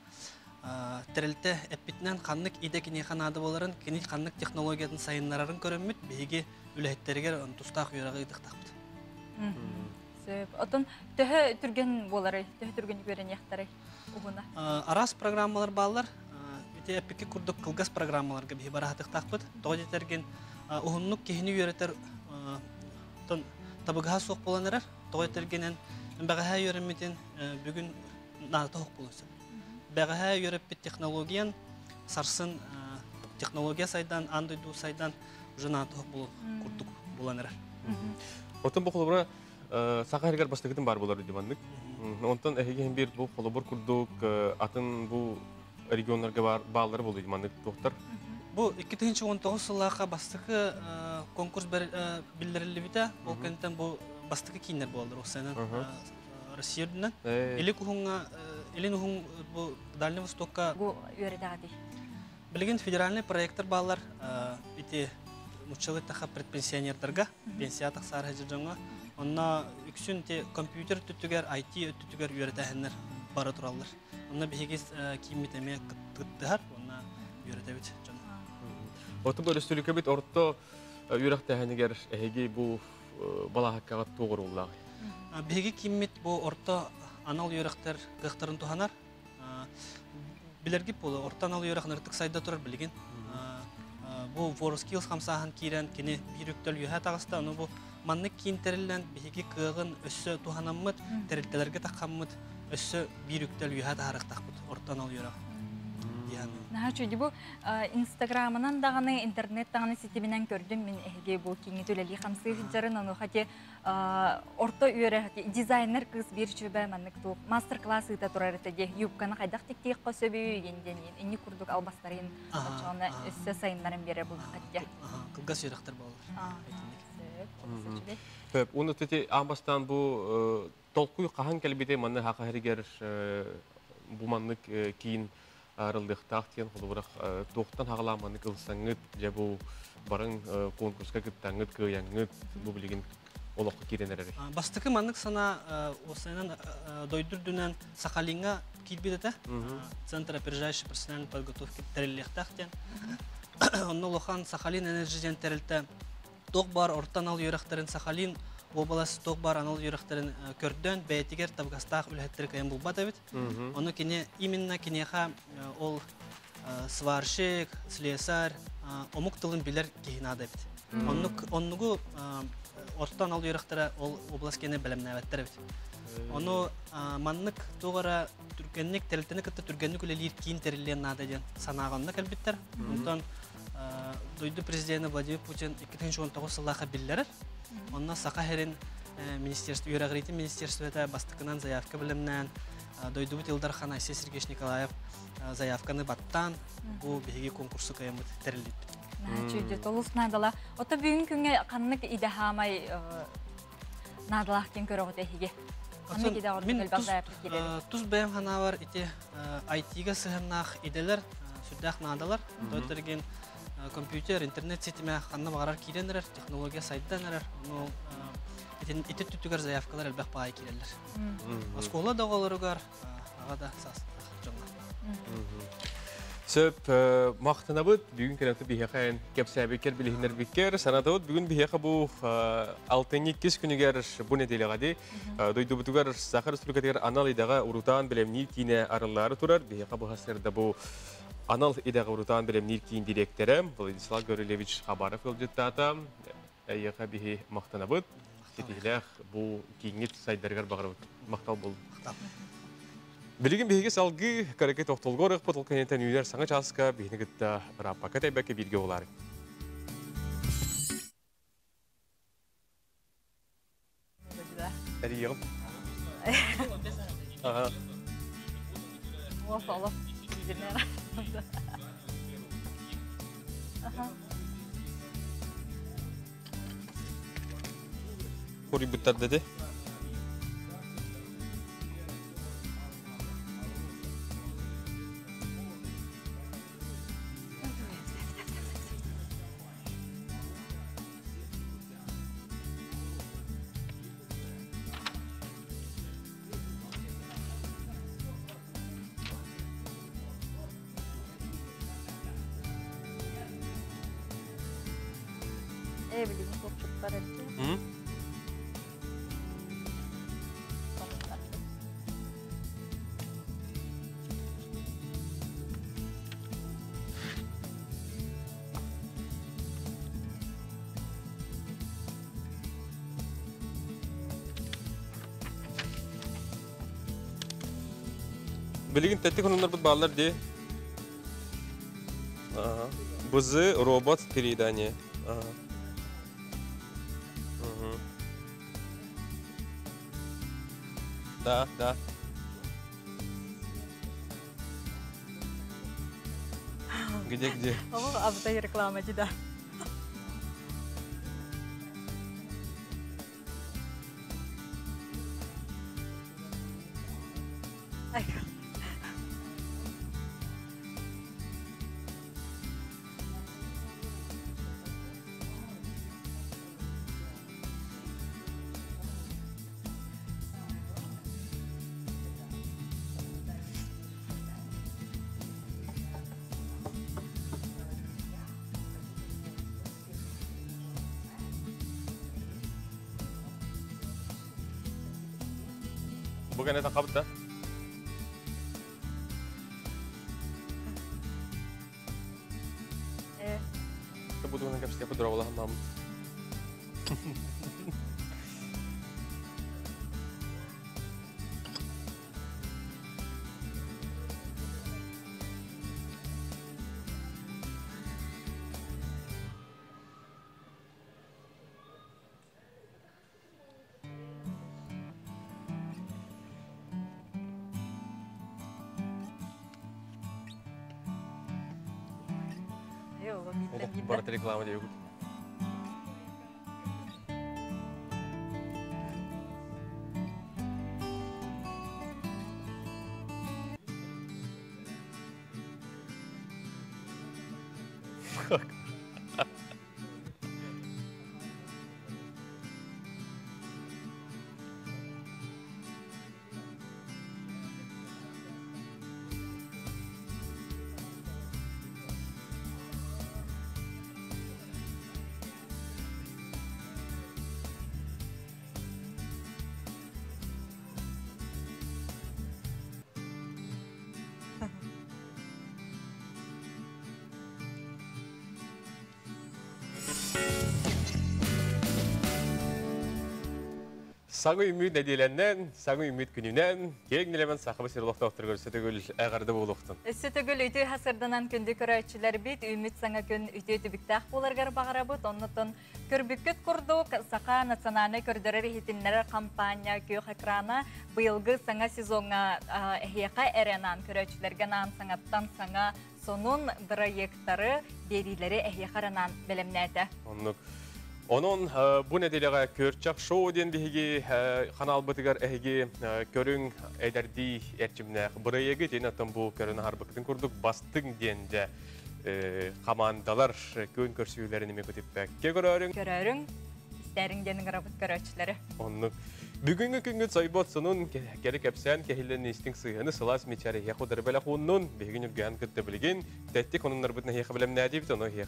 терилте эппитинен ханнык иде кини ханады боларын, кини ханнык технологиятын сайыннарарын көрөммүт, биһиги үлэхеттеригер тустаах үйрәгы ыдыктакпыт. Сөп. Отон төһө түрген болары, төһө түрген көрен яхтары угуна. Арас программалар баллар, ите эппики курдук кылгас программаларга биһи барахатыктакпыт. Тоҕо уһуннук киһини үйрәтер тон табыгаһа суох болан эрер. Тоҕо тергенен бәҕэһэ үйрәммитин бүгүн наата хоқ болуса. Бәҕэһэ үйрәппит технологиян сарсын технология сайдан, андойду сайдан уже наата хоқ болу курдук болан эрер. Отон бу холобура саха хергер бастыгытын бар болар диманнык. Онтон эһиген бир бу холобур курдук атын бу регионнарга бар баалары болду диманнык доктор. Бу 2019 сыллаха бастыкы конкурс биллерилибите, ол кентен бу бастыкы киндер болдур осенен Россия дүнен. Или кухунга, или нухун бу Дальний Востокка. Бу үйрәдәди. Билген федеральный проекттар баллар ити мучалы таха предпенсионердарга, пенсия тахсар хажыржаңа. Онна үксүн те компьютер түтүгер, IT түтүгер үйрәтәһеннәр бара тураллар. Онна биһигис кийимит эме кыттыһар, онна үйрәтәбит жон. Оту бу республика бит орто үйрәхтәһенигер эһиги бу балахаккага тугуруллаг. Биһиги кийимит бу орто анал үйрәхтер кыхтарын туханар. Билерги болу орто анал үйрәх ныртык сайда турар билген. Бу WorldSkills хамсаһын кирен кини бир үктөл юһа тагыста, аны бу маннык кийинтерилен биһиги кыгын өссө туханаммыт, терилтелерге таккаммыт, өссө бир үктөл юһа тахарыктакпыт орто анал үйрәх. Наха чуди бу Инстаграмынан даганы интернет даганы ситиминен көрдүм мен эһиге бу киңи төлели хамсы хиджарын аны хати орто үйрө хати дизайнер кыз бир чүбэ маннык ту мастер-класс ыта турар этеге юбканы хайдак тиктик косөбү генден инни курдук албастарын ачана өссө сайыннарын бере бул хатя. Кылгас үйрөктөр болор. Хөп, уну тети амбастан бу толкуй кахан келбите манны хака херигер бу маннык кийин арылдыктаах тиен холобурах туохтан хагаламаны кылсаңыт же бу барың конкурска кыттаңыт кыяңыт бу билигин олохко киренер эрек. Бастыкы маннык сана осайнан дойдур дүнен Сахалинга кирбидете. Центр опережающей профессиональной подготовки териллехтаах тиен. Онно лохан Сахалин энерджиден терилте тох бар ортан ал үйрәхтерин Сахалин обаласы тох бар анал үйрәхтерин көрдөн бәйтигер табгастаах үлэхеттер кайын булбат эбит. Оны кине именно кинеха ол сварщик, слесарь, омук тылын билер кихинада бит. Оннук оннугу ортан ал үйрәхтере ол область кене белемнәбәттер бит. Ону маннык тугара түргенник терилтени кытта түргенник үлелир кийин терилен нада ден санаганны кэлбиттер. Онтон дойду президенти Владимир Путин 2019 сыллаха биллерер. Онна сака херин министерство, үйрәгрити министерствода бастыкынан заявка билемнән дойду Илдар хан Айсен Сергеевич Николаев заявканы баттан бу биһиги конкурсу каямыт терилит. Чүйдө толус надала. Ото бүгүн күнгө каннык иде хамай надалах кен көрөгөт эһиге. Каннык иде ордун элбак заявка кирер. Туз бэм ханавар ити IT-га сыһыннах иделер сүрдэх надалар. Тотерген Компьютер, интернет ситимэ ханна баҕарар киирэн эрэр, технология сайдан эрэр. Ону ити түтүгэр заявкалар элбэх баай киирэллэр. Оскуола да оҕолоругар, аҕа да саастаах дьоҥҥо. Сөп, махтанабыт бүгүн кэлэн биһиэхэ кэпсээбиккэр, билиһиннэрбиккэр. Санатабыт, бүгүн биһиэхэ бу алтынньы иккис күнүгэр бу нэдиэлэҕэ ди дойдубутугар Саха Республикатыгар анал идэҕэ урутаан бэлэмниир киинэ арыллаары турар. Биһиэхэ бу сырда бу анал идэҕэ урутаан бэлэмниир киин дириэктэрэ Владислав Гаврильевич Хабаров ыалдьыттаата. Эйиэхэ биһи махтанабыт. Ситиһилээх бу кииҥҥит сайдарыгар баҕарабыт. Махтал буолун. Билигин биһиги салгыы кыракый тохтолго ырыахпыт, ол кэнниттэн үүнэр саҥа чааска биһини кытта ырааппакка тэйбэккэ бииргэ буолаарыҥ. Эрийиэҕим. Ага. Олох Хоруйбуттар деди. Э, билигин туохпуттар эбит. Билигин тэттик хонуннарбыт бааллар дии. Ага. Бызы робот переедание. Ага. Угу. Да, да. Где, где? О, абытай реклама да. Бу кэннэ тахабыт да? Э. Бу туһунан кэпсиэхпит дороголаһан маамыт. Барыта реклама диэбит. Саҥа үмүт нэдиэлэннэн, саҥа үмүт күнүнэн, киэҥ нэлэмэн сахабы сир олохтоохторугар өссө төгүл эҕэрдэ буолуохтун. Өссө төгүл үтүө хасырданан күндү көрөөччүлэрбит, үмүт саҥа күн үтүө түбүктээх буоларгар баҕарабыт. Оннотон көрбүккүт курдук Саха национальнай көрдөрөр иһитиннэрэр компания күөх экрана быйылгы саҥа сезоҥҥа эһиэхэ эрэ анаан көрөөччүлэргэ анаан саҥаттан саҥа сонун бырайыактары, биэриилэри эһиэхэ эрэ анаан бэлэмнээтэ. Оннук. Онон бу нэдиэлэҕэ Көрчах шоу диэн биһиги ханаалбытыгар эһиги көрүҥ эдэрдии эрчимнээх бырайыагы диэн оттон бу көрөн аһарбыккытын курдук бастыҥ диэн дьэ Командалар күн көрсүүлерин эме көтүппәкке көрөрүң. Көрөрүң, истәриң денин гырабыт көрөчүлөрү. Оннук. Бүгүнкү күнгүт сойбот сонун кери кепсән кehillen истиң сыһыны сылас мичәре хе худыр белә хуннун бигин үргән кытты билген тәтти конуннар бутна хе белем нәди бит оно хе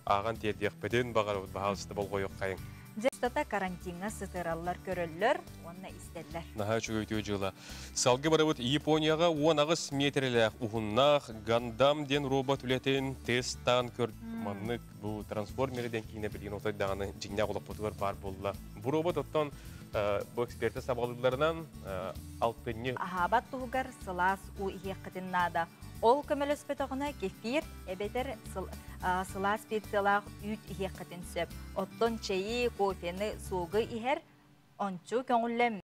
аган тиедиях бедин багар баһалысты болгой кайын. Жастата карантинга сытыраллар көрөллөр, онна истеллер. Наха чүгөйтүү жыла. Салгы барабыт Японияга 10 метрлях ухуннах Гандам ден робот үлетен тесттан көр маннык бу трансформерден кийне билген отойдаганы жиңня колопотугар бар болла. Бу робот оттон бу эксперті сабалыларынан алтынны Ахабат туһугар сылаас у иһиэккитин наада. Ол көмөлөспөтөҕүнэ кефир эбэтэр сылаас специялаах үүт иһиэккитин сөп. Оттон чэйи, кофены, сугы иһэр ончу көҥүллэм.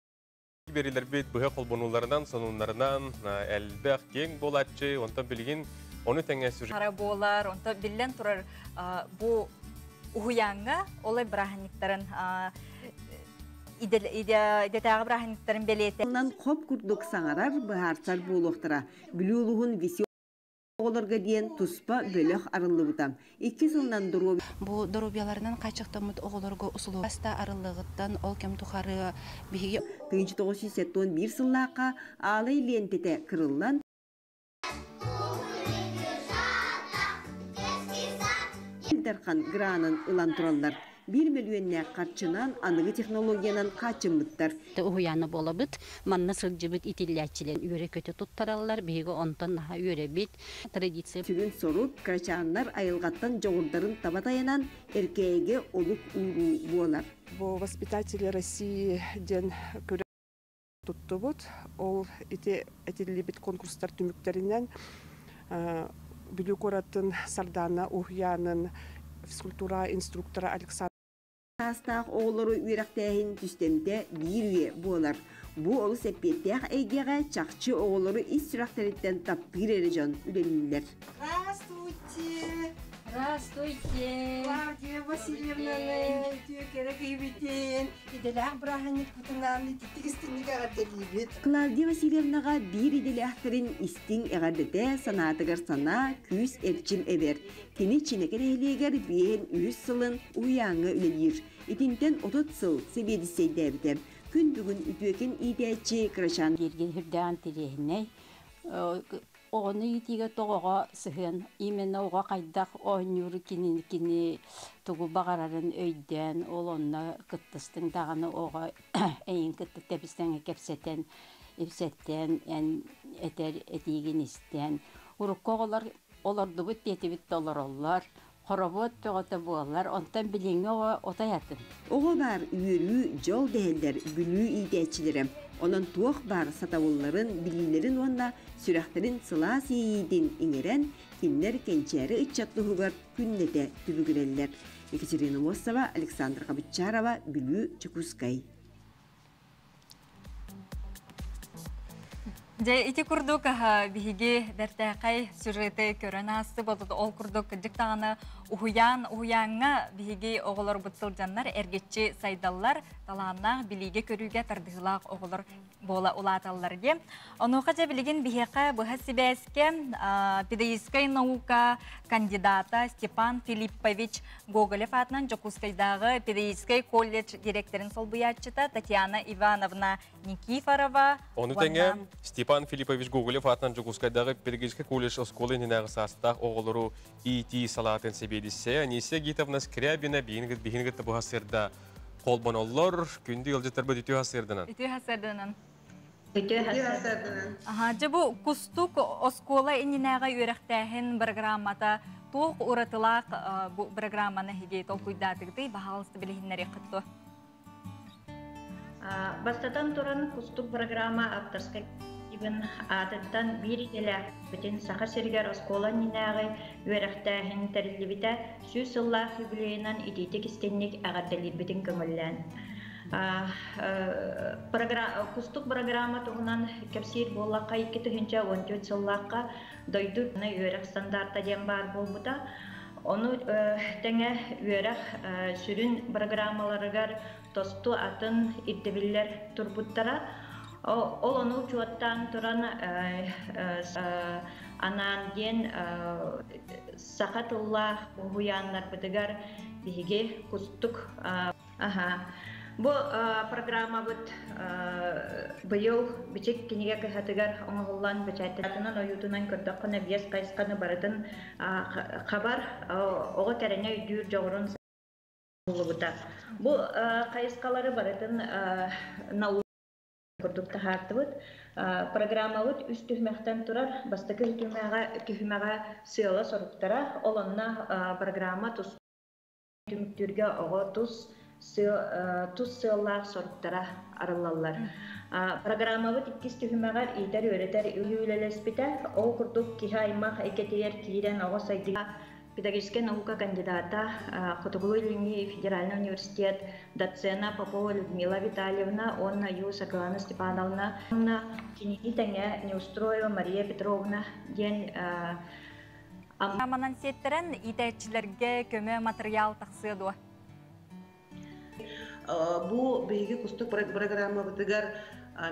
Берилер бит быһа холбонуларынан, сонуннарынан элбэх кең болатчы, онтон билигин оны теңе сюжет. Хара буолар, онто биллэн турар бу уһуяңҥа олай бырааһынньыктарын идетааҕы бырааһынньыктарын бэлиэтэ. Нан хоп курдук саңарар быһаарсар буолуохтара. Бүлүү виси оҕолорго диэн туспа бөлөх арыллыбыта. Икки сылынан доруобуйа Бу доруобуйаларынан хааччахтаммыт оҕолорго усулуобуйа арыллыгыттан ол кэм тухары биһиги 1971 сыллаахха аалай лиэнтэтэ кырыллан Дархан гранын ылан тураллар. Бир мөлүөннээх харчынан аныгы технологиянан хаачыммыттар. Уһуяны болабыт, манна сылдьыбыт итиллээччилэн үөрэ көтө туттараллар, биһиги онтон наһаа үөрэбит. Традиция. Сүрүн сорук кырачааннар айылҕаттан дьоҕурдарын таба тайанан эркээйигэ олук ууруу буолар. Бу воспитатели России диэн көрө туттубут. Ол ити этиллибит конкурстар түмүктеринен Бүлүү куоратын Сардаана уһуйаанын физкультура инструктора Александр Саастаах оҕолору үөрэхтээһин түстэмтэ биир үйэ буолар. Бу олус эппиэттээх эйгэҕэ чахчы оҕолору ис сүрэхтэриттэн таптыыр эрэ дьон үлэлииллэр. Здравствуйте! Здравствуйте! Клавдия Васильевнаны, үтүө киһибитин, идэлээх бырааһынньыкпытынан ититтик истиҥник эҕэрдэлиибит. Клавдия Васильевнаҕа биир идэлээхтэрин истиҥ эҕэрдэтэ санаатыгар санаа, күүс эрчим эбэр. Кини Чинэкэ нэһилиэгэр биэһин үһүс сылын уһуйааҥҥа үлэлиир. Итинтэн 30 сыл сэбиэдиссэйдээбитэ. Күн бүгүн үтүөкэн иитээччи кырачаан Дииргин хүрдээн тириэһинэй. Оҕону иитиигэ тоҕоҕо сыһыан, именно оҕо хайдах оонньуур кини кини тугу баҕарарын өйдөөн, ол онно кыттыстыҥ даҕаны оҕо эйин кытта тэбистэҥ кэпсэтэн, ипсэттэн, эн этэр этиигин истэн. Урукку оҕолор олордубут диэтибит толороллор, хоробуот бөҕөтө буолар, онтон билиҥҥи оҕо отой атын. Оҕо баар үөрүү, дьол дэһэллэр Бүлүү иитээччилэрэ. Онон туох баар сатабылларын, билиилэрин уонна сүрэхтэрин сылаас иэйиитин иҥэрэн, кинилэр кэнчээри ыччат туһугар күннэтэ түбүгүрэллэр. Екатерина Мосова, Александра Хабычарова, Бүлүү, Чекускай. Дьэ ити курдук биһиги бэртээхэй сюжеты көрөн аасты болот ол курдук дьыктаҕаны уһуйаан уһуйааҥҥа биһиги оҕолорбут сылдьаннар эргиччи сайдаллар талааннаах билиигэ көрүүгэ тардыһыылаах оҕолор буола улааталлар диэ. Онуоха дьэ билигин биһиэхэ быһа сибээскэ педагогическай наука кандидата Степан Филиппович Гоголев аатынан Дьокуускайдааҕы педагогическай колледж директорын солбуйааччыта Татьяна Ивановна Никифорова. Ону тэҥэ Степан Филиппович Гоголев аатынан Дьокуускайдааҕы педагогическай колледж оскуола иннинээҕи саастаах оҕолору иитии салаатын сэбиэдиссэйэ Анисия Гитовна Скрябина биһиги кытта бу сырда холбоноллор күндү ыалдьыттарбыт үтүө сарсыарданан. Үтүө сарсыарданан. Үтүө сарсыарданан. Аха, дьэ бу Кустук оскуола иннинээҕи үөрэхтээһин программата туох уратылаах бу программаны эһиги толкуйдаатыгытый баһаалыста билиһиннэриэххит дуо? Бастатан туран Кустук программа авторскай коллективын аатыттан биир идэлээхпитин Саха сиригэр оскуола иннинээҕи үөрэхтээһин тэриллибитэ 100 сыллаах юбилейынан итиитик истинник эҕэрдэлиирбитин көҥүллээн. Кустук программа туһунан кэпсиир буоллахха 2014 сыллаахха дойду үөрэх стандарта диэн баар буолбута. Ону тэҥэ үөрэх сүрүн программаларыгар тосту атын ирдэбиллэр турбуттара. Ол ону учуоттаан туран анаан диэн саха тыллаах уһуйааннарбытыгар биһиги Кустук Аха. Бу программабыт быйыл Бичик кинигэ кыһатыгар оҥоһуллан бэчээттэнэн ойуутунан көрдөххүнэ биэс хайысханы барытын хабар оҕо кэрэни өйдүүр дьоҕурун буллубута. Бу хайысхалары барытын наука курдук таһаартыбыт. Программабыт үс түһүмэхтэн турар. Бастакы түһүмэҕэ сыала-соруктара, ол онно программа тус түмүктүүргэ оҕо тус тус сыаллаах соруктара арыллаллар. Программабыт иккис түһүмэҕэр иитэр-үөрэтэр үлэлэспитэ. Ол курдук киһи аймах эйгэтигэр киирэн оҕо сайдыыта педагогическай наука кандидата, Хотугулуу-Илиҥҥи федеральнай университет доцена Попова Людмила Витальевна уонна Ю Саргылана Степановна уонна кинини тэҥэ Неустроева Мария Петровна диэн Манан сиэттэрэн иитээччилэргэ көмө матырыйаал тахсыа дуо? Бу биһиги Кустук программабытыгар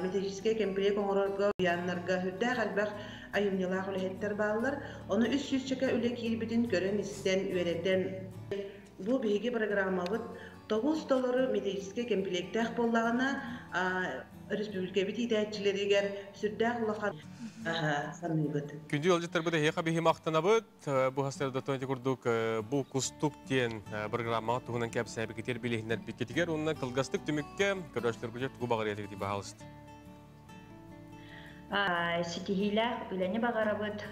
методическай кэмпилиэк оҥорорго уйааннарга сүрдээх элбэх айымньылаах үлэһиттэр бааллар. Ону үс сүүсчэкэ үлэ киирбитин көрөн-истэн, үөрэтэн бу биһиги программабыт тобус толору методическай кэмпилиэктээх буоллаҕына республикабыт иитээччилэригэр сүрдээх улахан саныыбыт. Күндү ыалдьыттарбыт эһиэхэ биһи махтанабыт. Бу хастардатон ити курдук бу Кустук диэн программаҕа туһунан кэпсээбиккитигэр билиһиннэрбиккитигэр уонна кылгастык түмүккэ көрөөччүлэргитигэр тугу баҕарыа баһаалыста. Ситиһиилээх үлэни баҕарабыт,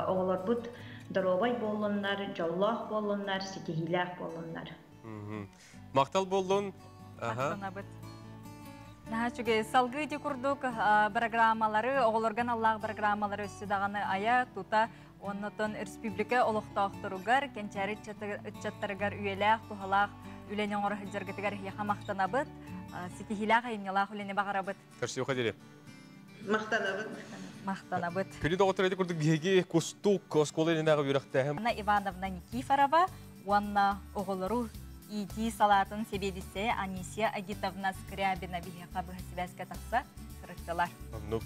оҕолорбут доруобай буоллуннар, дьоллоох буоллуннар, ситиһиилээх буоллуннар. Махтал буоллун. Махтанабыт. Наһаа үчүгэй. Салгыы ити курдук программалары, оҕолорго аналлаах программалары өссө даҕаны айа, тута, оннотон республика олохтоохторугар, кэнчээри ыччаттарыгар үйэлээх, туһалаах үлэни оҥоро сылдьаргытыгар эһиэхэ махтанабыт. Ситиһиилээх айымньылаах үлэни баҕарабыт. Көрсүөххэ диэри. Махтанабыт. Махтанабыт. Күнү доҕоттор ити курдук биһиги Кустук оскуола иннинээҕи үөрэхтээһин Анна Ивановна Никифорова уонна оҕолору иитии салаатын сэбиэдиссэйэ Анисия Агитовна Скрябина биһиэхэ быһа сибээскэ тахса сырыттылар. Оннук.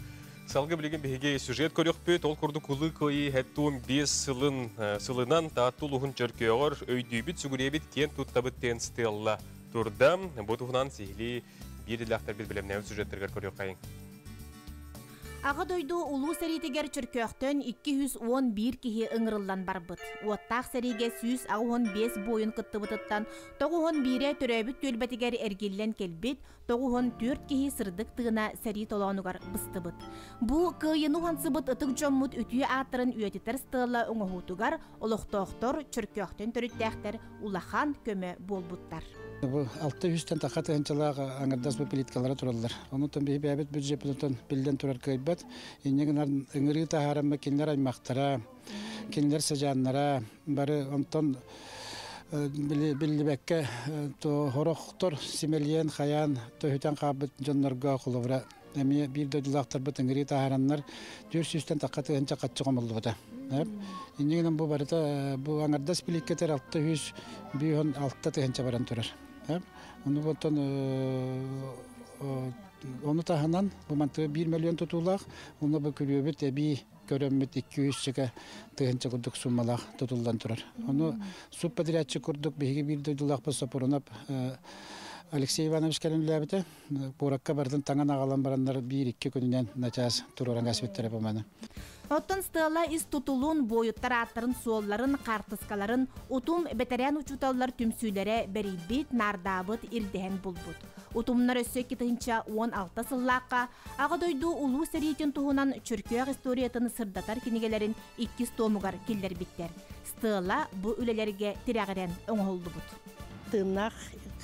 Салгы билигин биһиги сюжет көрүөхпүт. Ол курдук Улуу Кыайыы 75 сылын сылынан Таатта улууһун Чөркөөҕөр өйдүүбүт, сүгүрүйэбит, киэн туттабыт диэн стелла турда. Бу туһунан сиһилии биир идэлээхтэрбит бэлэмнээбит сюжеттэригэр көрүөххэйиҥ. Аҕа дойду Улуу сэриитигэр Чөркөөхтөн 211 киһи ыҥырыллан барбыт. Уоттаах сэриигэ 185 буойун кыттыбытыттан 91-э төрөөбүт түөлбэтигэр эргиллэн кэлбит, 94 киһи сырдык тыына сэрии толоонугар быстыбыт. Бу кыайыны уһансыбыт ытык дьоммут үтүө ааттарын үйэтитэр стела оҥоһуутугар олохтоохтор Чөркөөхтөн төрүттээхтэр улахан көмө буолбуттар. Бу 600-тэн тахха тыһыынчалаах аҥардас бу плиткалара тураллар. Онутан биһи бэйэбит бюджеппытын биллэн турар кыайбат. Инньэ гынан ыҥырыы таһаараммы кинилэр аймахтара, кинилэр сыдьааннара бары онтон биллибэккэ хорохтор симэлийэн хайаан төһүтэн хаалбыт дьоннорго холобура эмиэ биир дойдулаахтарбыт ыҥырыы таһаараннар 400-тэн тахха тыһыынча хаччы хомуллубута. Инньэ гынан бу барыта бу аҥардас биликкетер 606 тыһыынча баран турар. Ону оттон ону таһынан бу мантыга 1 миллион тутуулаах, уонна бу күрүөбүт эбии көрөммүт 200 чека тыһыынча курдук суммалаах тутуллан турар. Ону субподрядчик курдук биһиги биир дойдулаахпыт Сопурунап Алексей Иванович кэлэн үлээбитэ. Куоракка барытын таҥан аҕалан бараннар биир-икки күнүнэн начаас туруоран кэспиттэрэ бу маны. Оттон стела ис тутулун, буойуттар ааттарын-суолларын, хаартыскаларын утум бэтэрээн учууталлар түмсүүлэрэ бэрийбит, наардаабыт, ирдэһэн булбут. Утумнар өссө 2016 сыллаахха Аҕа дойду Улуу сэриитин туһунан Чөркөөх историятын сырдатар кинигэлэрин иккис туомугар киллэрбиттэр. Стела бу үлэлэргэ тирэҕирэн оҥоһуллубут. Тыыннаах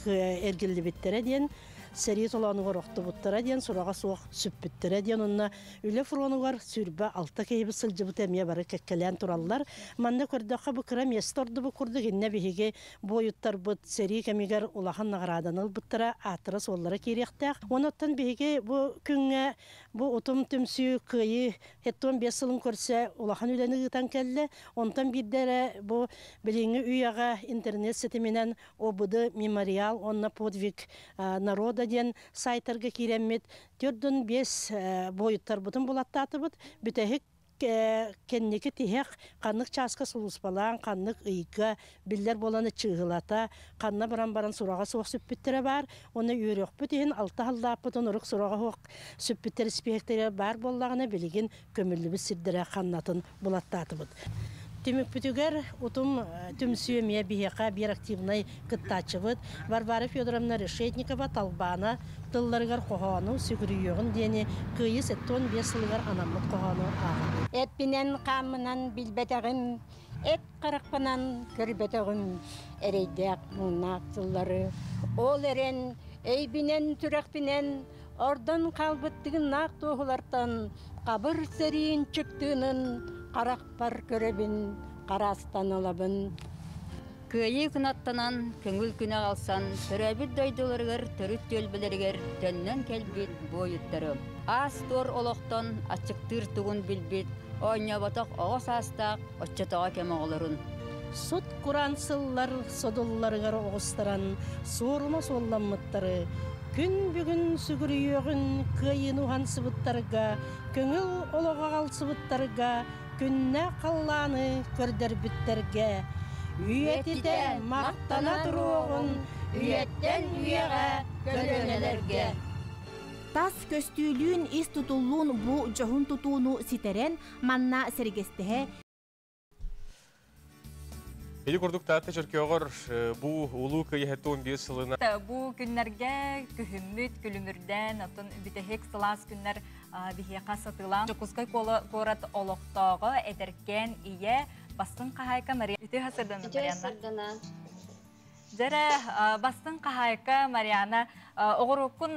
эргиллибиттэрэ диэн сэрии толоонугар охтубуттара диэн сураҕа суох сүппүттэрэ диэн онно үлэ фронугар 26 киһибит сылдьыбыта эмиэ бары кэккэлээн тураллар. Манна көрдөххө бу кыра миэстэ ордубут курдук иннэ биһиги буойуттарбыт сэрии кэмигэр улахан наҕарааданы ылбыттара ааттара-суоллара киириэхтээх. Онон биһиги бу күҥҥэ бу утум түмсүү кыайыы 75 сылын көрсө улахан үлэни ыытан кэллэ. Онтон биирдэ эрэ бу билиҥҥи үйэҕэ интернет ситиминэн ОБД мемориал уонна подвиг народа диэн сайтарга киирэммит 45 буойуттарбытын булаттаатыбыт. Бүтэһик Кэнники тиһэх ханнык чааска сулууспалаан, ханнык ыйга биллэр буолан чыыһылата, ханна баран баран сураҕа суох сүппүттэрэ баар. Уонна үөрүөхпүт иһин алта халлааппытын урук сураҕа суох сүппүттэр испииһэктэрэ баар буоллаҕына, билигин көмүллүбүт сирдэрэ ханнатын булаттаатыбыт. Түмүкпүтүгэр Утум түмсүү эмиэ биһиэхэ биир активнай кыттааччыбыт Варвара Федоровна Решетникова Талбаана тылларыгар хоһоону сүгүрүйүөҕүн диэни Кыайыы 75 сылыгар анаммыт хоһоону ааҕабыт. Эппинэн-хааммынан билбэтэҕим, эт харахпынан көрбөтөҕүм эрэйдээх муҥнаах сыллары. Ол эрэн өйбүнэн-сүрэхпинэн ордон хаалбыт тыыннаах туоһулартан хабыр сэриин чыктыынын харахпар көрөбүн, хараастан ылабын. Кыайыы кынаттанан, көҥүл күнэ аҕалсан, төрөөбүт дойдуларыгар төрүт түөлбэлэригэр төннөн кэлбит буойуттары, аас-туор олохтон аччыктыыр тугун билбит, оонньооботох оҕо саастаах оччотооҕу кэм оҕолорун. Сут кураан сыллар содулларыгар оҕустаран суорума суолламмыттары, күн бүгүн сүгүрүйүөҕүн кыайыыны уһансыбыттарга, көҥүл олоҕу аҕалсыбыттарга, күннээх халлааны көрдөрбүттэргэ, үйэтитэ махтана туруоҕун үйэттэн үйэҕэ көлүөнэлэргэ. Тас көстүүлүүн, ис тутуллуун бу дьоһун тутууну ситэрэн, манна сэргэстэһэ Ити курдук Таатта Чөркөөҕөр бу Улуу Кыайыы 75 сылына Бу күннэргэ күһүммүт күлүмүрдээн, оттон бүтэһик сылаас күннэр биһиэхэ сатыылаан Дьокуускай куорат олохтооҕо эдэркээн ийэ бастыҥ хаһаайка Мария Үтүө сырдана Үтүө сырдана. Дьэрэ бастыҥ хаһаайка Мариана оҕуруккун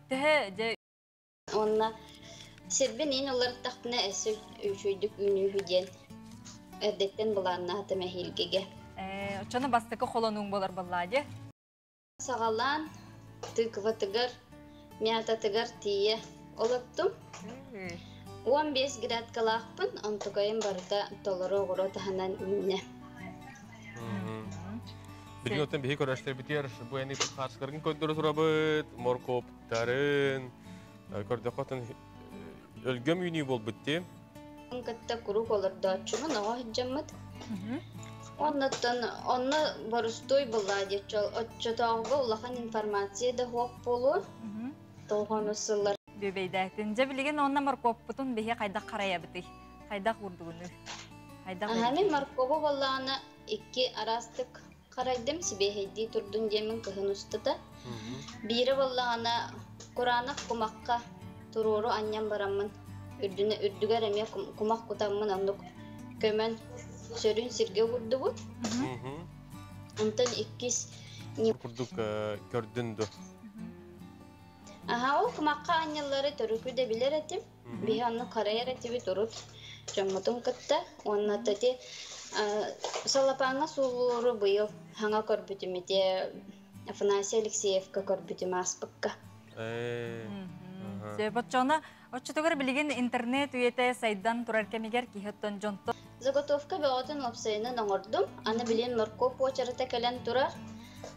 төһө дьэ Уонна сирбин иин уларыттахпына өссө үчүгэйдик үүнүүһү диэн эрдэттэн былааннаатым эһиилгигэ. Оччону бастакы холонууҥ буолар буоллаа дии. Саҕалаан тыкватыгар, мятатыгар тиийэ олоттум. 15 грядкалаахпын, онтукайым барыта толору оҕуруо таһынан үүннэ. Билигин оттон биһи көрөштөрбүтүгэр бу эни хаарскарын көрдөрө турабыт, моркуоптарын көрдөххө оттон өлгөм үүнүү буолбут дии. Кытта куруук олордооччумун оҕо сылдьаммыт. Оннуттан онно борустуой буолла диэччи оччотооҕуга улахан информация да суох буолуо. Тоҕону сыллар. Бүбэйдээтин. Дьэ билигин онно моркуоппутун биһи хайдах харайабытый? Хайдах уурдугунуй? Хайдах Мин моркуобу буоллаҕына икки араастык харайдым, сибиэһэйдии турдун диэммин кыһын устата. Биирэ буоллаҕына кураанах кумахха туруору анньан бараммын үрдүнэ үрдүгэр эмиэ кумах кутаммын оннук көмөн сөрүн сиргэ уурдубут. Онтон иккис курдук көрдүн ду. Аха ол кумахха анньаллары төрүкү да билэр этим. Биһи онно харайар этибит урут дьоммутун кытта. Уонна тати салапааҥҥа суулууру быйыл хаҥа көрбүтүм ити Афанасий Алексеевка көрбүтүм ааспыкка. Сөп оччоҕуна оччотугар билигин интернет үйэтэ сайдан турар кэмигэр киһи оттон дьонтон Заготовка бөҕөтүн уопсайынан оҥордум. Аны билин моркуоп уочарата кэлэн турар.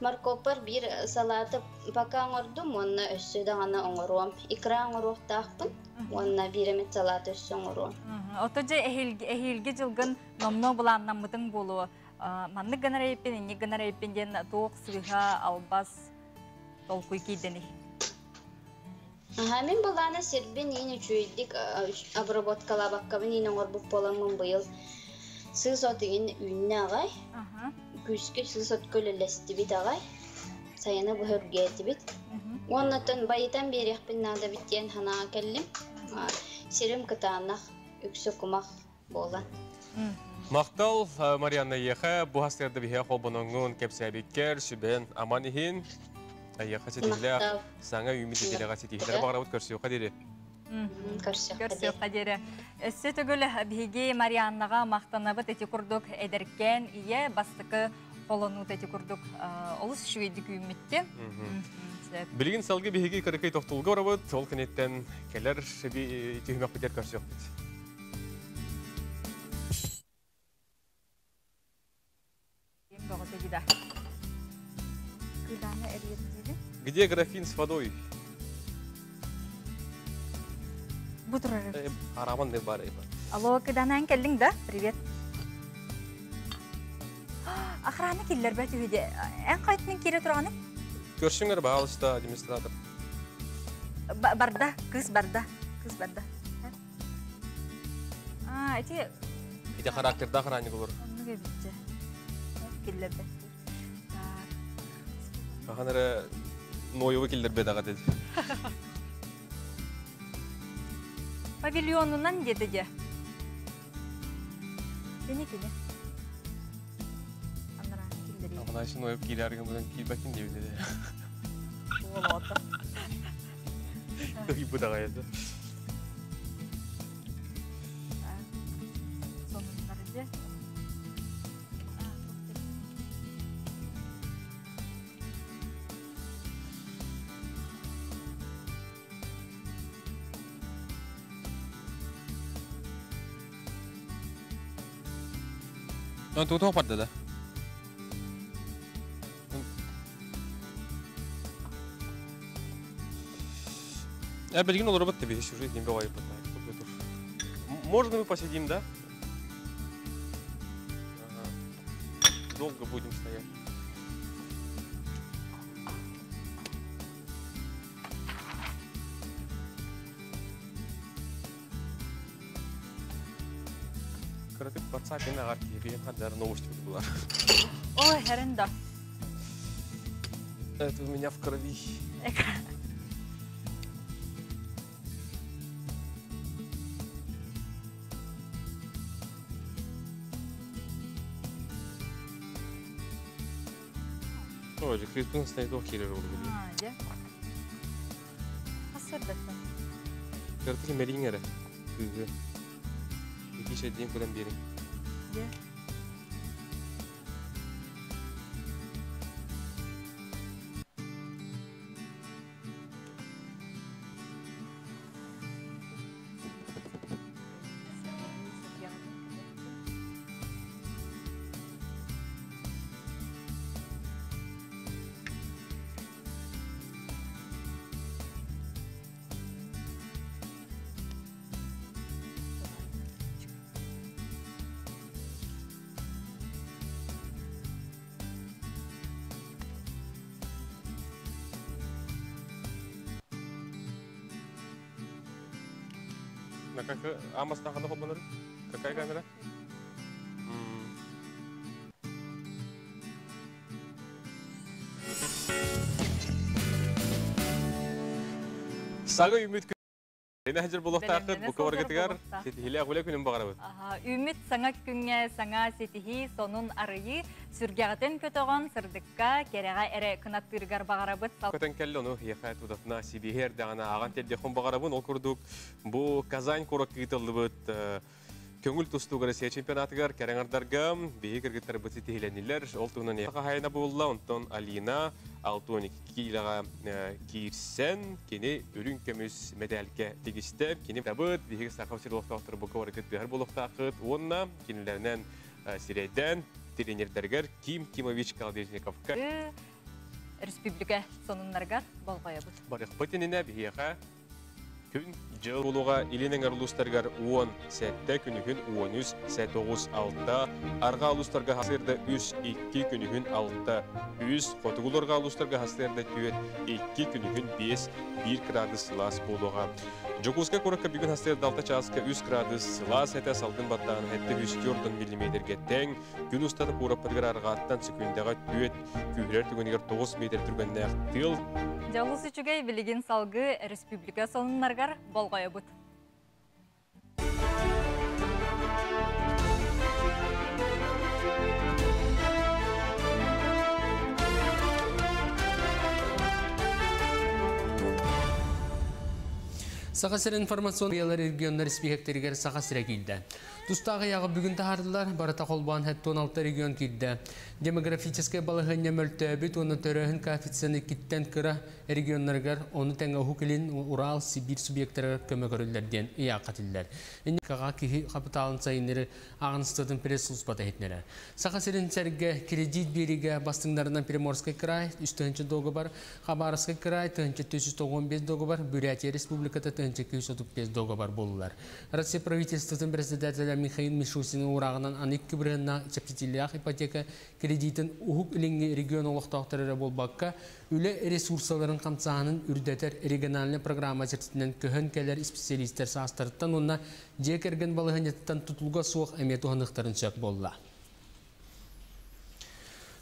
Моркуоппар биир салааты пока оҥордум уонна өссө даҕаны оҥоруом. Икра оҥоруохтаахпын уонна биир эмит салааты өссө оҥоруом. Ото дьэ эһиилги дьылгын номнуо былааннаммытыҥ буолуо. Маннык гынар эйиппин, инник гынар эйиппин диэн туох сыыһа, албас толкуй киирдэний? Аха, мин былаана сирбин иин үчүгэйдик обработкалаабаккабын иин оҥорбут буоламмын быйыл сыыс от иҥин үүннэ аҕай. Күүскэ сыыс от көлөлөстүбүт аҕай. Сайыны быһа үргээтибит. Уоннаттан байытан биэриэхпин наада эбит диэн санааҕа кэллим. Сирим кытаанах, үксэ кумах буолан. Махтал, Марианна Ехе, бу хастырда биһиэ холбоноҥҥун кэпсээбиккэр, сүбэн аман иһин. Эйиэхэ ситиһилээх, саҥа үүммүт нэдиэлэҕэ ситиһилэри баҕарабыт көрсүөххэ диэри. Көрсүөххэ диэри. Өссө төгүл биһиги Марианнаҕа махтанабыт ити курдук эдэркээн ийэ бастакы холонуута ити курдук олус үчүгэйдик үүммүттэ. Билигин салгы биһиги кыракый тохтулга барабыт, ол кэнниттэн кэлэр түһүмэхпитигэр көрсүөхпүт. Где графин с водой? Бу турар. Араман не бар. Алло, кыданан келлиң да? Привет. Охрана киллер бәт үйде. Эн қайтының кире тұрғаны? Көрсүңөр баалыста администратор. Барда, кыз барда, кыз барда. А, эти... Ити характерда охранник olur. Онны битче. Киллер бәт. Аханары Ноевы киллер бет ага деди. Павильонунан деді де. Кене кене. Анара киллер. Афанасий Ноев килерген будан килбекин деп деди. Олота. Бу дага еді. Сонуннары де. Тутуğa барды да. Билгин olur бит тебе еще уже не бывает. Можно мы посидим, да? Ага. Долго будем стоять. Кырытып WhatsApp-ин ағар кейбеген қадар новости была. Ой, хәренда. Это у меня в крови. Ой, Криспин стоит охерер oldu. А, де. Асырдаттан. Кыртык мериңере. Кыгы. Iki şey diyeyim kudan берин. Де. На как Амастан хана хобонор? Какая камера? Сага үміт Эне хәҗер булуктакыт бу кабаргытыгар сетихиле агуле күнүн багарабыт. Үміт саңа күнгө саңа сетихи сонун арыйы сүргәгәтен көтөгөн сырдыкка керега эре кынаттыргар багарабыт. Көтөн келле ону яха тудатна сибихер дагана аган телде хон багарабын ол курдук бу Казань курок кытылдыбыт көңүл тустуг Россия чемпионатыгар кереңардарга бии кыргыттар быт сетихиленилер ол тугунан яха хайна булла онтон Алина 6-12 килога кирсен кини үрүн көмүс медальке тигисте кини табыт биһиги сахав сир лохтоохтор бу кабарыкыт бихар булохтаакыт уонна кинилеринен сирейден тренердергер Ким Кимович Колодезниковка Республика сонуннаргар болҕойобут. Барыхпытинine биһиэхэ күн жыл улуға илинең арлустаргар 10 сәтте күнүхүн 13 сәт 9 6 арга алустарга хасырда 3 2 күнүхүн 6 3 хотугуларга алустарга хасырда 4 2 күнүхүн 5 1 градус сылас болуға. Жокуска куракка бүгүн хасырда 6 часка 3 градус сылас әте салгын баттағын хәтте 3 миллиметрге тең күн устаты кураппытыгар арғаттан секундага 4 күйрер түгөнигер 9 метр түргөннәк тыл. Жалғыз үчүгэй билигин салгы республика сонуннаргар болҕойобут. Саха сир информацион биялар регионнар спикертеригер саха сире килде. Тустаах ыйааҕы бүгүн таһаардылар, барыта холбоон 76 регион киирдэ. Демографическай балаһыанньа мөлтөөбүт уонна төрөөһүн коэффициена иккиттэн кыра регионнарыгар, ону тэҥэ Уһук Илин, Урал, Сибиир субъектарыгар көмө көрүллэр диэн ыйаахха этиллэр. Инникаҕа киһи хапытаалын сайыннары ааҕыныстыбатын пресс-службата иһитиннэрэр. Саха сирин сэргэ кредит биэриигэ бастыҥнарынан Приморскай край 3 тыһыынча дуогабар, Хабаровскай край 1195 дуогабар, Бурятия Республиката 1235 дуогабар буоллулар. Россия правительствотын председателя Михаил Мишустин уурааҕынан аны 2 бырыһыаннаах чэпчэтиилээх ипотека кредитин Уһук Илиҥҥи регион олохтоохторо эрэ буолбакка, үлэ ресурсаларын хамсааһынын үрдэтэр региональнай программа чэрчитинэн көһөн кэлэр специалистэр саастарыттан уонна дьиэ кэргэн балаһыанньатыттан тутулуга суох эмиэ туһаныахтарын сөп буолла.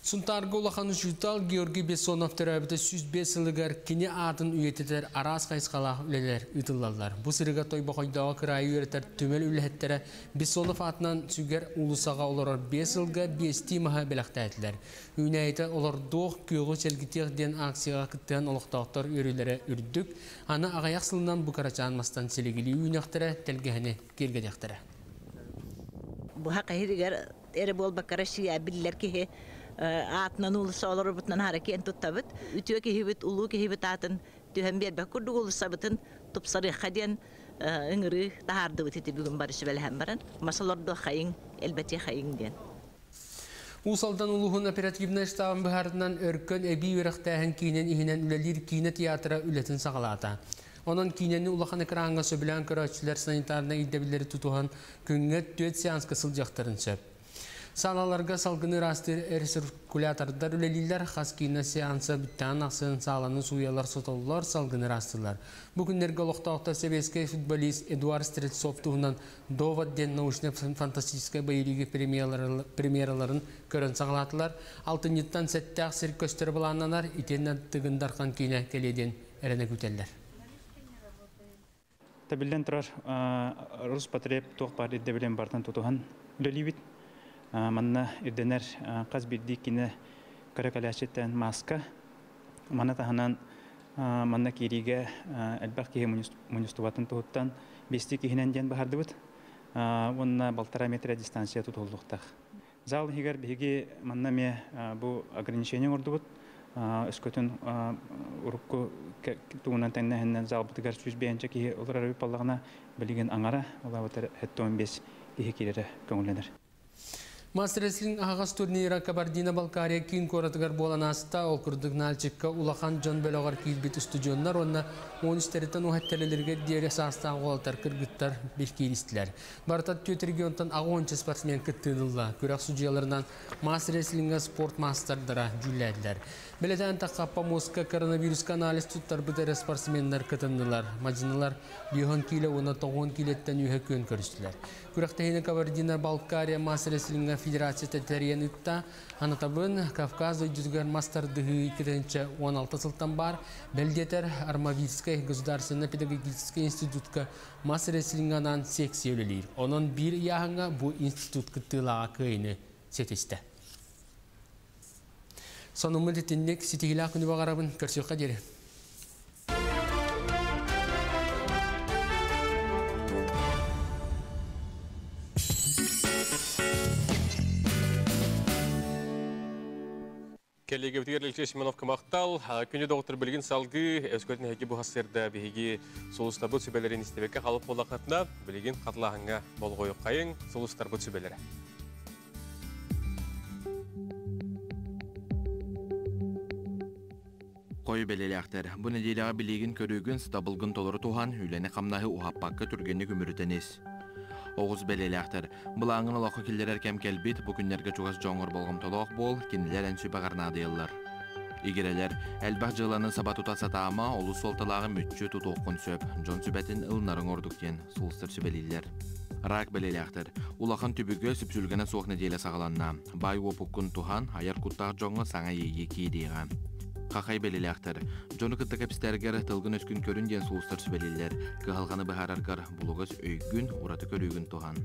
Сунтаарга улахан учуутал Георгий Бессонов төрөөбүтэ 105 сылыгар кини аатын үйэтитэр араас хайысхалаах үлэлэр ыытыллаллар. Бу сырыга Тойбохойдооҕу кыраайы үөрэтэр түмэл үлэһиттэрэ Бессонов аатынан сүгэр уулуссаҕа олорор биэс сылга биэстии маһы бэлэхтээтилэр. Үүнээйитэ олордуох, күөҕү чэлгитиэх диэн акцияҕа кыттыһан олохтоохтор үөрүүлэрэ үрдүк. Аны аҕыйах сылынан бу кырачаан мастан силигилии үүнүөхтэрэ, тэлгэһэни киэргэтиэхтэрэ. Быһа киһиригэр эрэ буолбакка Россия биллэр киһи аатынан уулусса олорорбутунан аһара киэн туттабыт. Үтүө киһибит, улуу киһибит аатын түһэн биэрбэт курдук уулуссабытын тупсарыахха диэн ыҥырыы таһаардыбыт ити бүгүн бары сүбэлэһэн баран. Мас олордуоххайыҥ, элбэтиэххэйиҥ диэн. Уус Алдан улууһун оперативнай штабын быһаарытынан Өркөн эбии үөрэхтээһин киинин иһинэн үлэлиир киинэ театра үлэтин саҕалаата. Онон киинэни улахан экраҥҥа сөбүлээн көрөөччүлэр санитарнай ирдэбиллэри тутуһан күҥҥэ түөрт сеанска сылдьыахтарын сөп. Саалаларга салгыны ыраастыыр рециркулятордар үлэлииллэр, хас киинэ сеанса бүттэҕин ахсын сааланы сууйалар, сотоллор, салгыны ыраастыыллар. Бу күннэргэ олохтоохтор сэбиэскэй футболист Эдуард Стрельцов туһунан «Довод» диэн научно-фантастическай боевиги премьераларын көрөн саҕалаатылар. Алтынньыттан сэттээх сир көстөрө былааннанар, итиэннэ Тыгын Дархан киинэ кэлиэ диэн эрэнэ күүтэллэр. Тэбиллэн турар Роспотреб туох баар ирдэбилин барытын тутуһан үлэлиибит. Манна ирдэнэр хас биирдии кинэ көрө кэлээччиттэн мааска. Маны таһынан манна киириигэ элбэх киһи мунньустубатын туһуттан биэстии киһинэн диэн баһардыбыт. Уонна балтараа метр дистанция тутуллуохтаах. Зал иһигэр биһиги манна эмиэ бу ограничение оҥордубут. Өскөтүн урукку тугунан тэҥнэһиннэн залбытыгар 105 киһи олорор эбит буоллаҕына, билигин аҥара, ол эбэтэр 75 киһи киирэрэ көҥүллэнэр. Мас-рестлинг аһаҕас турнира Кабардино-Балкария киин куоратыгар буолан ааста. Ол курдук Нальчикка улахан дьон бөлөҕөр киирбит устудьуоннар уонна 13-тэриттэн уһаттэрэлэригэр диэри саастаах уолаттар кыргыттар кииристилэр. Барыта түөрт регионтан аҕыс спортсмен кыттыыны ылла. Күрэх судьуйаларынан мас-рестлиҥҥэ спорт маастардара дьүүллээтилэр. Бэлэтээн таххаппа муоска коронавируска анализ туттарбыт эрэ спортсменнар кытыннылар. Мадьынылар 5 кило уонна 9 килоттан үһэ күөн көрүстүлэр. Күрэхтэһиини Кабардино-Балкария мас-рестлиҥҥэ федерацията тэрийэн ыытта. Анатабын Кавказ дойдутугар мас тардыһыы 2016 сылтан баар. Бэл диэтэр Армавирскай государственнай педагогическай институтка мас-рестлиҥҥэ анаан секция үлэлиир. Онон биир ыйааһыҥҥа бу институт кыттыылааҕа кыайыыны ситистэ. Сонуммут итинник ситиһиилээх күнү баҕарабын. Көрсүөххэ диэри. Кэллиэгэбитигэр Алексей Семеновка махтал. Күнү доҕоттор билигин салгыы өскөтүн эһиги бу хассыарда биһиги сулустарбыт сүбэлэрин истибэккэ халып буоллаххытына, билигин хатылааһыҥҥа болҕойуоххайыҥ, сулустарбыт сүбэлэрэ. Хойу бэлэлээхтэр. Бу нэдиэлэҕэ билиигин көрүүгүн, сатабылгын толору туһан, үлэни-хамнаһы уһаппакка түргэнник үмүрүтэн ис. Оҕус бэлиэлээхтэр. Былааҥҥын олоххо киллэрэр кэм кэлбит, бу күннэргэ чугас дьоҥҥор болҕомтолоох буол, кинилэр эн сүбэҕэр наадыйаллар. Игирэлэр, элбэх дьыаланы саба тута сатаама, олус суолталааҕы мүччү тутуоххун сөп, дьон сүбэтин ылынарыҥ ордук диэн сулустар сүбэлииллэр. Рак бэлиэлээхтэр. Улахан түбүгэ, сүпсүлгэнэ суох нэдиэлэ саҕаланна. Баай уопуккун туһан, айар куттаах дьоҥҥо саҥа иэйии киириэҕэ. Хахай бэлиэлээхтэр. Дьону кытта кэпсэтэргэр тылгын-өскүн көрүн диэн сулустар сүбэлииллэр. Кыһалҕаны быһаараргар булугас өйгүн, ураты көрүүгүн туһан.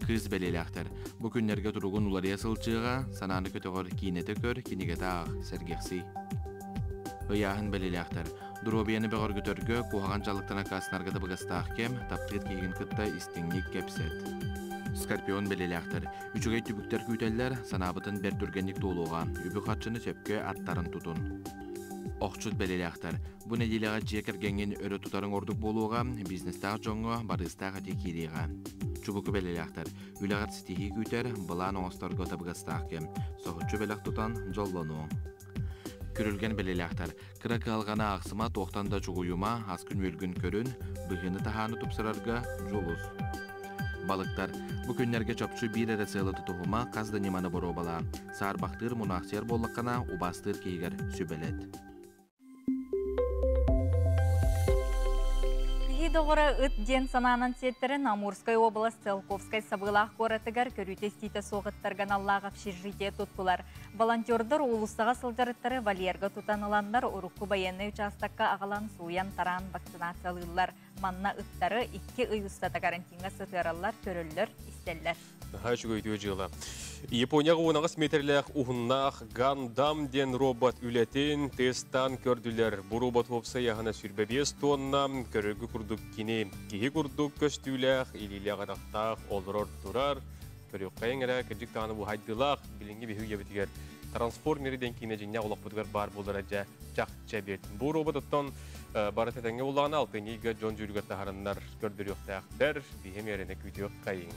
Кыыс бэлиэлээхтэр. Бу күннэргэ туругун уларыйа сылдьыаҕа, санааны көтөҕөр киинэтэ көр, кинигэтэ аах, сэргэхсий. Ыйааһын бэлиэлээхтэр. Доруобуйаны бөҕөргөтөргө, куһаҕан дьаллыктан аккаастанарга табыгастаах кэм, таптыыр киһигин кытта истиҥник кэпсэт. Скорпион бэлэлээхтэр. Үчүгэй түбүктэр күүтэллэр, санаабытын бэрт түргэнник туолуоҕа. Үбү-харчыны сөпкө аттарын тутун. Охчут бэлэлээхтэр. Бу нэдиэлэҕэ дьиэ кэргэҥҥин өрө тутарыҥ ордук буолуоҕа, бизнестаах дьоҥҥо барыыстаах этии киириэҕэ. Чубуку бэлэлээхтэр. Үлэҕэр ситиһии күүтэр, былаан оҥосторго табыгастаах кэм. Соһуччу бэлэх тутан дьоллонуоҥ. Күрүлгэн бэлэлээхтэр. Кыра кыһалҕаны аахсыма, туохтан да чугуйума, аскын-үөлгүн көрүн, быһыыны-таһааны тупсарарга дьулус. Балыктар. Бу күннэргэ чопчу биир эрэ сыалы тутуһума, хас да ньыманы боруобалаа. Саарбахтыыр, мунаахсыйар буоллаххына, убаастыыр киһигэр сүбэлэт. Киһи доҕоро ыт диэн санаанан сиэттэрэн Амурскай уобалас Циолковскай сабыылаах куоратыгар көрүүтэ-истиитэ суох ыттарга аналлаах общежитие туттулар. Волонтердар уулуссаҕа сылдьар ыттары вольерга тутан ыланнар урукку байыаннай учаастакка аҕалан сууйан-тараан вакцинациялыыллар. Манна ыттары икки ый устата карантиҥҥа сытыараллар, көрөллөр, истэллэр. Наһаа үчүгэй үтүө дьыала. Японияҕа 18 метрлээх уһуннаах Гандам диэн робот үлэтин тестан көрдүлэр. Бу робот уопсай аһына 25 тонна, көрөргө курдук кини киһи курдук көстүүлээх, илиилээх атахтаах олорор турар. Көрүөххэйиҥ эрэ, кырдьык даҕаны бу хайдыылаах билиҥҥи биһиги үйэбитигэр трансформеры диэн киинэ дьиҥнээх олохпутугар баар буолара дьэ чахчы эбит. Бу робот оттон бары тэтэҥҥэ буллаҕына алтынньы ыйга дьон дьүүлүгэр таһараннар көрдөрүөхтээхтэр. Биһи миэрэни күүтүөххэйиҥ.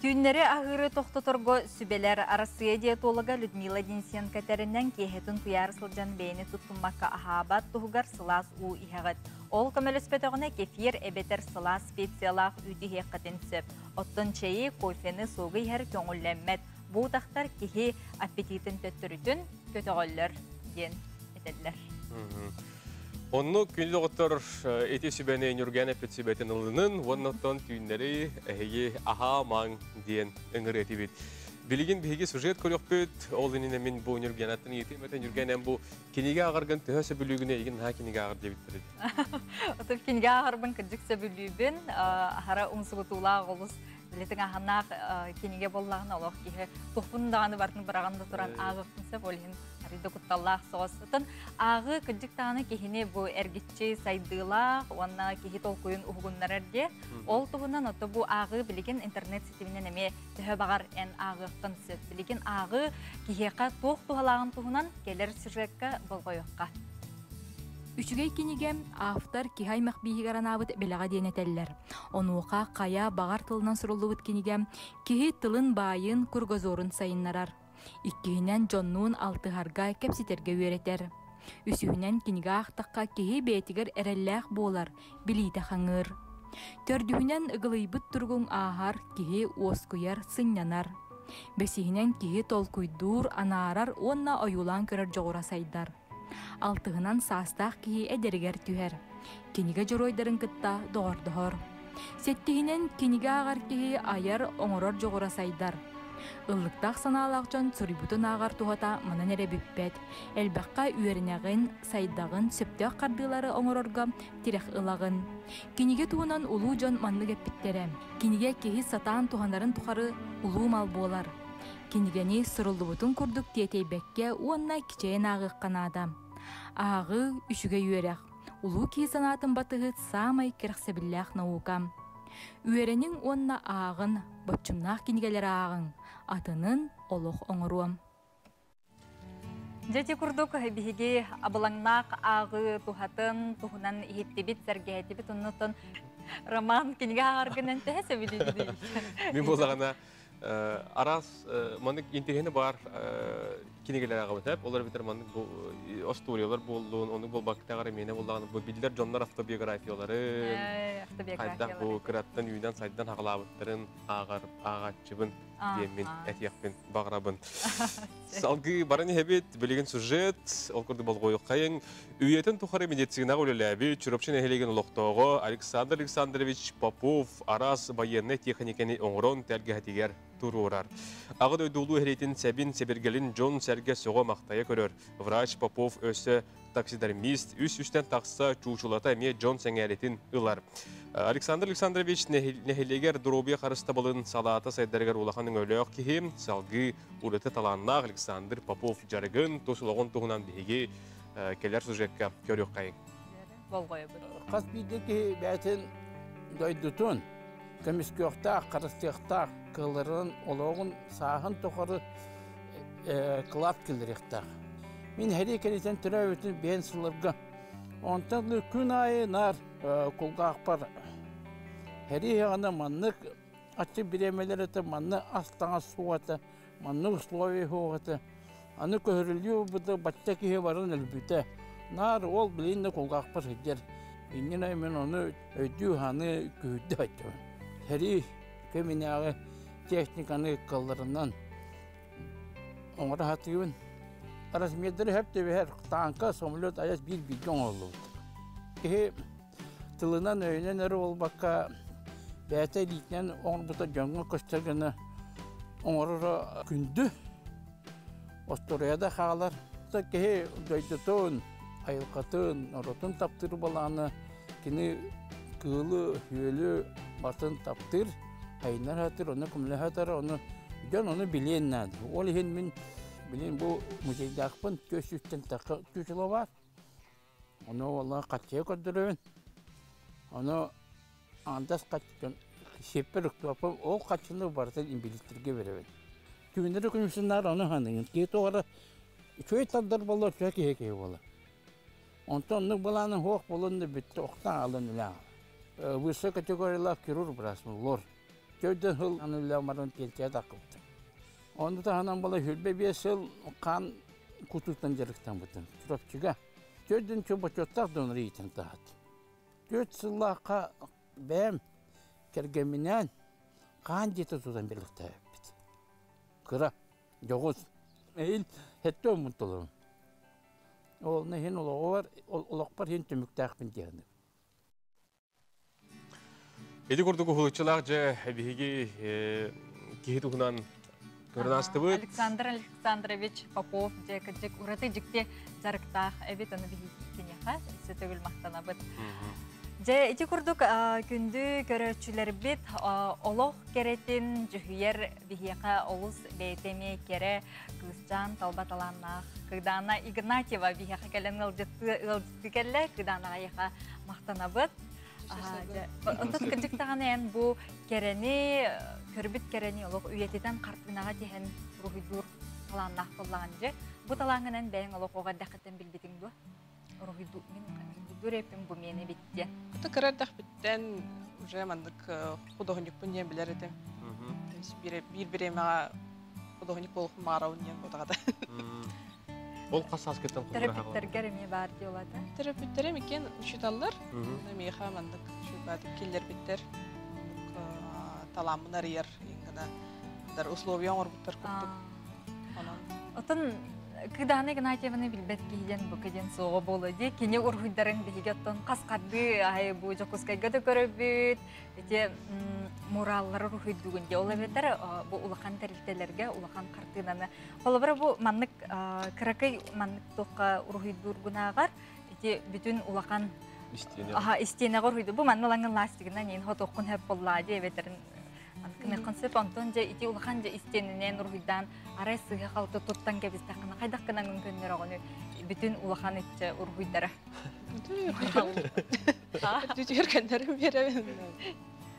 Түүннэри аһыыры тохтоторго сүбэлэр Арассыыйа диетолога Людмила Денисенко этэринэн, киэһэтин куйаар сылдьан бэйэни туттуммакка аһаабат туһугар сылаас уу иһэҕит. Ол көмөлөспөтөҕүнэ кефир эбэтэр сылаас специялаах үүт иһиэххитин сөп. Оттон чэйи, кофены, суогу иһэр көҥүллэммэт. Бу утахтар киһи аппетитын төттөрүтүн көтөҕөллөр диэн этэллэр. Онну күндү доҕоттор ити сүбэни Ньурган эппит сүбэтин ылынын уонна оттон түүннэри эһиги аһаамаҥ диэн ыҥырыы этибит. Билигин биһиги сюжет көрүөхпүт, ол иннинэ мин бу Ньурганаттан ыйытыым этэ, Ньурган эн бу кинигэ ааҕаргын төһө сөбүлүүгүн эйигин наһаа кинигэ ааҕар диэбиттэр Отут кинигэ ааҕарбын кырдьык сөбүлүүбүн. Аһара умсугутуулаах олус билетиҥ аһанаах кинигэ буоллаҕына олох киһи тухпун даҕаны бартын быраҕан да туран ааҕыахпын сөп ол иһин арыйда кутталлаах соҕус. Оттон ааҕыы кырдьык даҕаны киһини бу эргиччи сайдыылаах уонна киһи толкуйун уһугуннарар диэ. Ол туһунан ото бу ааҕыы билигин интернет ситиминэн эмиэ төһө баҕар эн ааҕыаххын сөп. Билигин ааҕыы киһиэхэ туох туһалааҕын туһунан кэлэр сюжекка болҕойуохха. Үчүгэй кинигэ автор киһи аймах бииһигэр анаабыт бэлэҕэ диэн этэллэр. Онуоха хайа баҕар тылынан суруллубут кинигэ киһи тылын баайын, кругозорун сайыннарар. Иккиһинэн дьоннуун алтыһарга, кэпсэтэргэ үөрэтэр. Үсүһүнэн кинигэ аахтахха киһи бэйэтигэр эрэллээх буолар, билиитэ хаҥыыр. Төрдүһүнэн ыгылыйбыт туругуҥ ааһар, киһи уоскуйар, сынньанар. Бэсиһинэн киһи толкуйдуур, анаарар уонна ойуулаан көрөр дьоҕура сайдар. Алтыһынан саастаах киһи эдэригэр түһэр. Кинигэ дьоруойдарын кытта доҕордоһор. Сэттиһинэн кинигэ ааҕар киһи айар, оҥорор дьоҕура сайдар. Ыллыктаах санаалаах дьон суруйбутун ааҕар туһата манан эрэ бүппэт. Элбэххэ үөрэнэҕин, сайдаҕын, сөптөөх хардыылары оҥорорго тирэх ылаҕын. Кинигэ туһунан улуу дьон маннык эппиттэрэ. Кинигэ киһи сатаан туһанарын тухары улуу мал буолар. Кинигэни суруллубутун курдук тиэтэйбэккэ уонна кичэйэн ааҕыахха наада. Ааҕыы үчүгэй үөрэх. Улуу киһи санаатын батыһыт саамай кэрэхсэбиллээх наука. Үөрэниҥ уонна ааҕын, боччумнаах кинигэлэри ааҕыҥ, атынын олох оҥоруом. Дьэ ити курдук биһиги абылаҥнаах ааҕыы туһатын туһунан иһиттибит, сэргээтибит. Оннуттан роман кинигэ ааҕаргынан төһө сөбүлүүгүнүй? Мин буоллаҕына араас маннык интэриэһинэ баар кинигэлэр ааҕабын сөп. Олор эбэтэр маннык бу остуоруйалар буоллун, оннук буолбакка эмиэнэ буоллаҕына бу биллэр дьоннор автобиографияларын, хайдах бу кыраттан үүнэн сайдан хаҕалаабыттарын ааҕар ааҕааччыбын диэммин этиэхпин баҕарабын. Салгыы баран иһэбит, билигин сюжет, ол курдук болҕойуоххайыҥ. Үйэтин тухары медицинаҕа үлэлээбит Чурапчы нэһилиэгин олохтооҕо Александр Александрович Попов араас байыаннай техниканы оҥорон тэлгэһэтигэр туруорар. Аҕа дойду улуу эһириитин сэбин сэбиргэлин дьон-сэргэ сөҕө-махтайа көрөр. Врач Попов өссө таксидермист үс-үстэн тахса чуучулата эмиэ дьон сэҥээритин ылар. Александр Александрович нэһилиэгэр доруобуйа харыстабылын салаата сайдарыгар улахан өҥөлөөх киһи, салгыы ураты талааннаах Александр Попов дьарыгын, тус олоҕун туһунан биһиги кэлэр сюжекка көрүөххэйиҥ. Болҕойобут. Хас биирдии киһи бэйэтин дойдутун, Көмүскүөхтээх, харыстыахтаах, кыалларынан олоҕун сааһын тухары кылаат киллэриэхтээх. Мин сэрии кэнниттэн төрөөбүтүм биэн сылларга. Онтон күн аайы наар кулгаахпар сэрии саҕана маннык аччык бириэмэлэр этэ, манна ас-таҥас суох этэ, маннык условия суох этэ. Аны көһөрүллүү ылбыта бачча киһи баран өлбүтэ. Наар ол билигин да кулгаахпар сылдьар. Иннинэ мин ону өйдүү-саныы күһүйдэ сылдьабын. Сэрии кэминээҕи техниканы кыалларынан оҥоро сатыыбын. Размердары сөп түбэһэр тааҥка, самолет айас биир-бииргэ оҥоһуллубут. Киһи тылынан, өйүнэн эрэ буолбакка, бэйэтэ илиитинэн оҥорбута дьоҥҥо көстөр гына оҥороро күндү. Остуоруйа да хаалар. Киһи дойдутун, айылҕатын, норуотун таптыыр балааны кини кыылы, үөлү батын таптыыр, хайыннар сатыыр, ону көмөлөһө сатар, ону дьон ону билиэн наада. Ол иһин мин билин бу музейдаахпын түөс сүүстэн тахса чучула баар. Ону уолла хаччыга көрдөрөбүн. Ону андас хаччын сиэппэр уктуоппум ол хаччыны барытын имбилиттэргэ беребин. Түүннэри күнүсүннаар ону ханыгын. Киһи тоҕо эрэ үчүгэй тардар буолла, үчүгэй киһи киһи буолар. Онтон оннук былааны суох буолан да бүттэ охтон аалан үлэҕэ. Высшая категориялаах хирург быраас лор. Төрдөн сыл аны үлэҕэ баран пенсия таххыбытым. Ону таһынан була 25 сыл хаан кутуутан дьарыктаммытым. Чурапчыга. Төрдүн бочуоттаах донор иитэн таһат. Төрт сыллаахха бэйэм кэргэмминээн хаан дьиэтэ тутан бэлэхтээбиппит. Кыра, дьоҕус. Эһиил сэттэ уоммун толорум. Ол иһин олоҕор, олохпор иһин түмүктээхпин диэхиним. Ити курдук уһулуччулаах дьэ биһиги киһи туһунан көрөн аастыбыт. Александр Александрович Попов дьэ кырдьык ураты дьикти дьарыктаах эбит аны биһиги киниэхэ өссө төгүл махтанабыт. Дьэ ити курдук күндү көрөөччүлэрбит олох кэрэтин дьүһүйэр биһиэхэ олус бэйэтэ эмиэ кэрэ кыысчаан талба талааннаах Кыдаана Игнатьева биһиэхэ кэлэн ыалдьыттыы кэллэ. Кыдаана эйиэхэ махтанабыт. Онтон кырдьык даҕаны эн бу кэрэни, көрбүт кэрэни олох үйэтитэн хартыынаҕа тиһэн уруһуйдуур талааннаах буоллаҕын дьэ. Бу талааҥҥын эн бэйэҥ олох оҕо эрдэххиттэн билбитиҥ дуо? Уруһуйдуу мин уруһуйдуур эппин бу миэнэ эбит диэн. Кыта кыра эрдэхпиттэн уже маннык художникпын диэн билэр этим. Биир бириэмэҕэ художник буолуохпун баҕарабын диэн буотаҕата. Ол хас сааскыттан Төрөппүттэргэр эмиэ баар дии олата. Төрөппүттэрим иккиэн учууталлар. Миэхэ маннык чугаатык киллэрбиттэр. Талааммын арыйар гына условия оҥорбуттар курдук. Онон Отон Кыдаана Игнатьеваны билбэт киһи диэн бука диэн суоҕа буолуо дии. Кини уруһуйдарын биһиги оттон хас хардыы аһай бу Дьокуускайга да көрөбүт. Ити мураллары уруһуйдуугун дии. Ол эбэтэр бу улахан тэрилтэлэргэ улахан хартыынаны Холобура бу маннык кыракый маннык туохха уруһуйдуургунааҕар ити бүтүн улахан истиэнэҕэ уруһуйду. Бу манна лаҥын ластигынан иин хотуоххун хөп боллаа дии эбэтэрин кыныаххын сөп. Онтон дьэ ити улахан дьэ истиэнэнэн уруһуйдаан арай сыыһа халты туттан кэбистэххинэ хайдах гынаҥын көннөрөҕүнү бүтүн улахан иччэ уруһуйдара. Түтүгэр көннөрөн биэрэбин.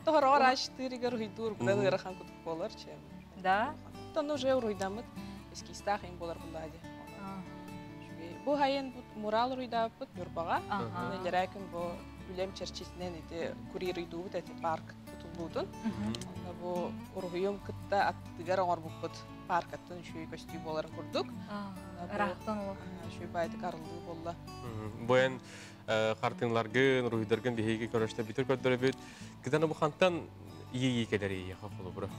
Тоһороҕор аачтыырыгар уруһуйдуур быдан ыарахан кутук буолар чем. Да. Оттон уже уруйдаммыт эскизтаах им буолар буллаа дии. Бу хайын мурал уруйдаабыппыт Ньурбаҕа. Иллэрээ күн бу үлэм чэрчитинэн ити курьеруйдуубут эти парк тутуллуутун. Онно бу уруһуйум кытта аттытыгар оҥорбуппут паркаттан үчүгэй көстүү буоларын курдук. Ыраахтан олох. Үчүгэй баайдык арыллыы буолла. Бу эн хартыыналаргын, уруһуйдаргын биһиги көрөштө бүтүр көрдөрөбүт. Кытаны бу хантан иэйии кэлэр эйиэхэ холобура?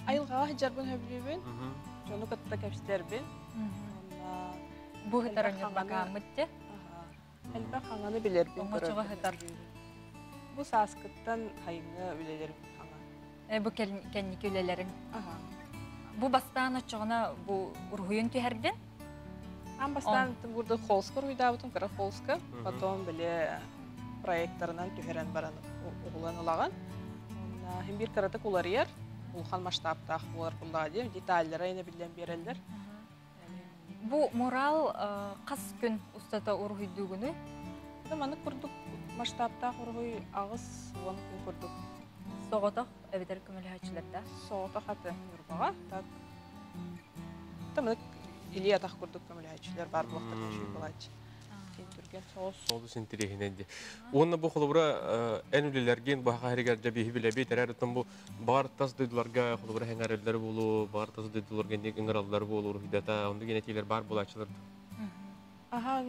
Айылҕаҕа сылдьарбын сөбүлүүбүн. Дьону кытта кэпсэтэрбин. Бу сытар ньурбакааммыт дьэ. Элбэх хаҥаны билэрбин Оҥочоҕо сытар. Бу сааскыттан хайыҥҥы үлэлэрим хаҥа. Бу кэнники үлэлэриҥ. Бу бастаан оччоҕуна бу уруһуйун түһэргин? Аан бастаан бурда холска уруһуйдаабытым, кыра холска. Потом били проекторынан түһэрэн баран угулан ылаҕын. Хин биир кыратык уларыйар, улахан масштабтаах буолар буллаҕа диэн деталлара ини биллэн биэрэллэр. Бу мурал хас күн устата уруһуйдуугунуй? Маннык курдук Масштабтаах уруһуй 80 күн курдук. Соҕотох эбэтэр көмөлөһөөччүлэрдээх? Соҕотох аты Ньурбаҕа. Так. Тамык илии атах курдук көмөлөһөөччүлэр бар буолуохтар үчүгэй буолааччы. Түргэн соҕус. Солус интириэһинэй дии. Уонна бу холобура эн үлэлэргин бу хаһарыгар дьэ биһи билэбит эрэр оттон бу баар тас дойдуларга холобура хэҥэрэллэр буолуу, баар тас дойдуларга инник ыҥыраллар буолуу уруһуйдата, оннук этиилэр баар буолааччылар. Аха,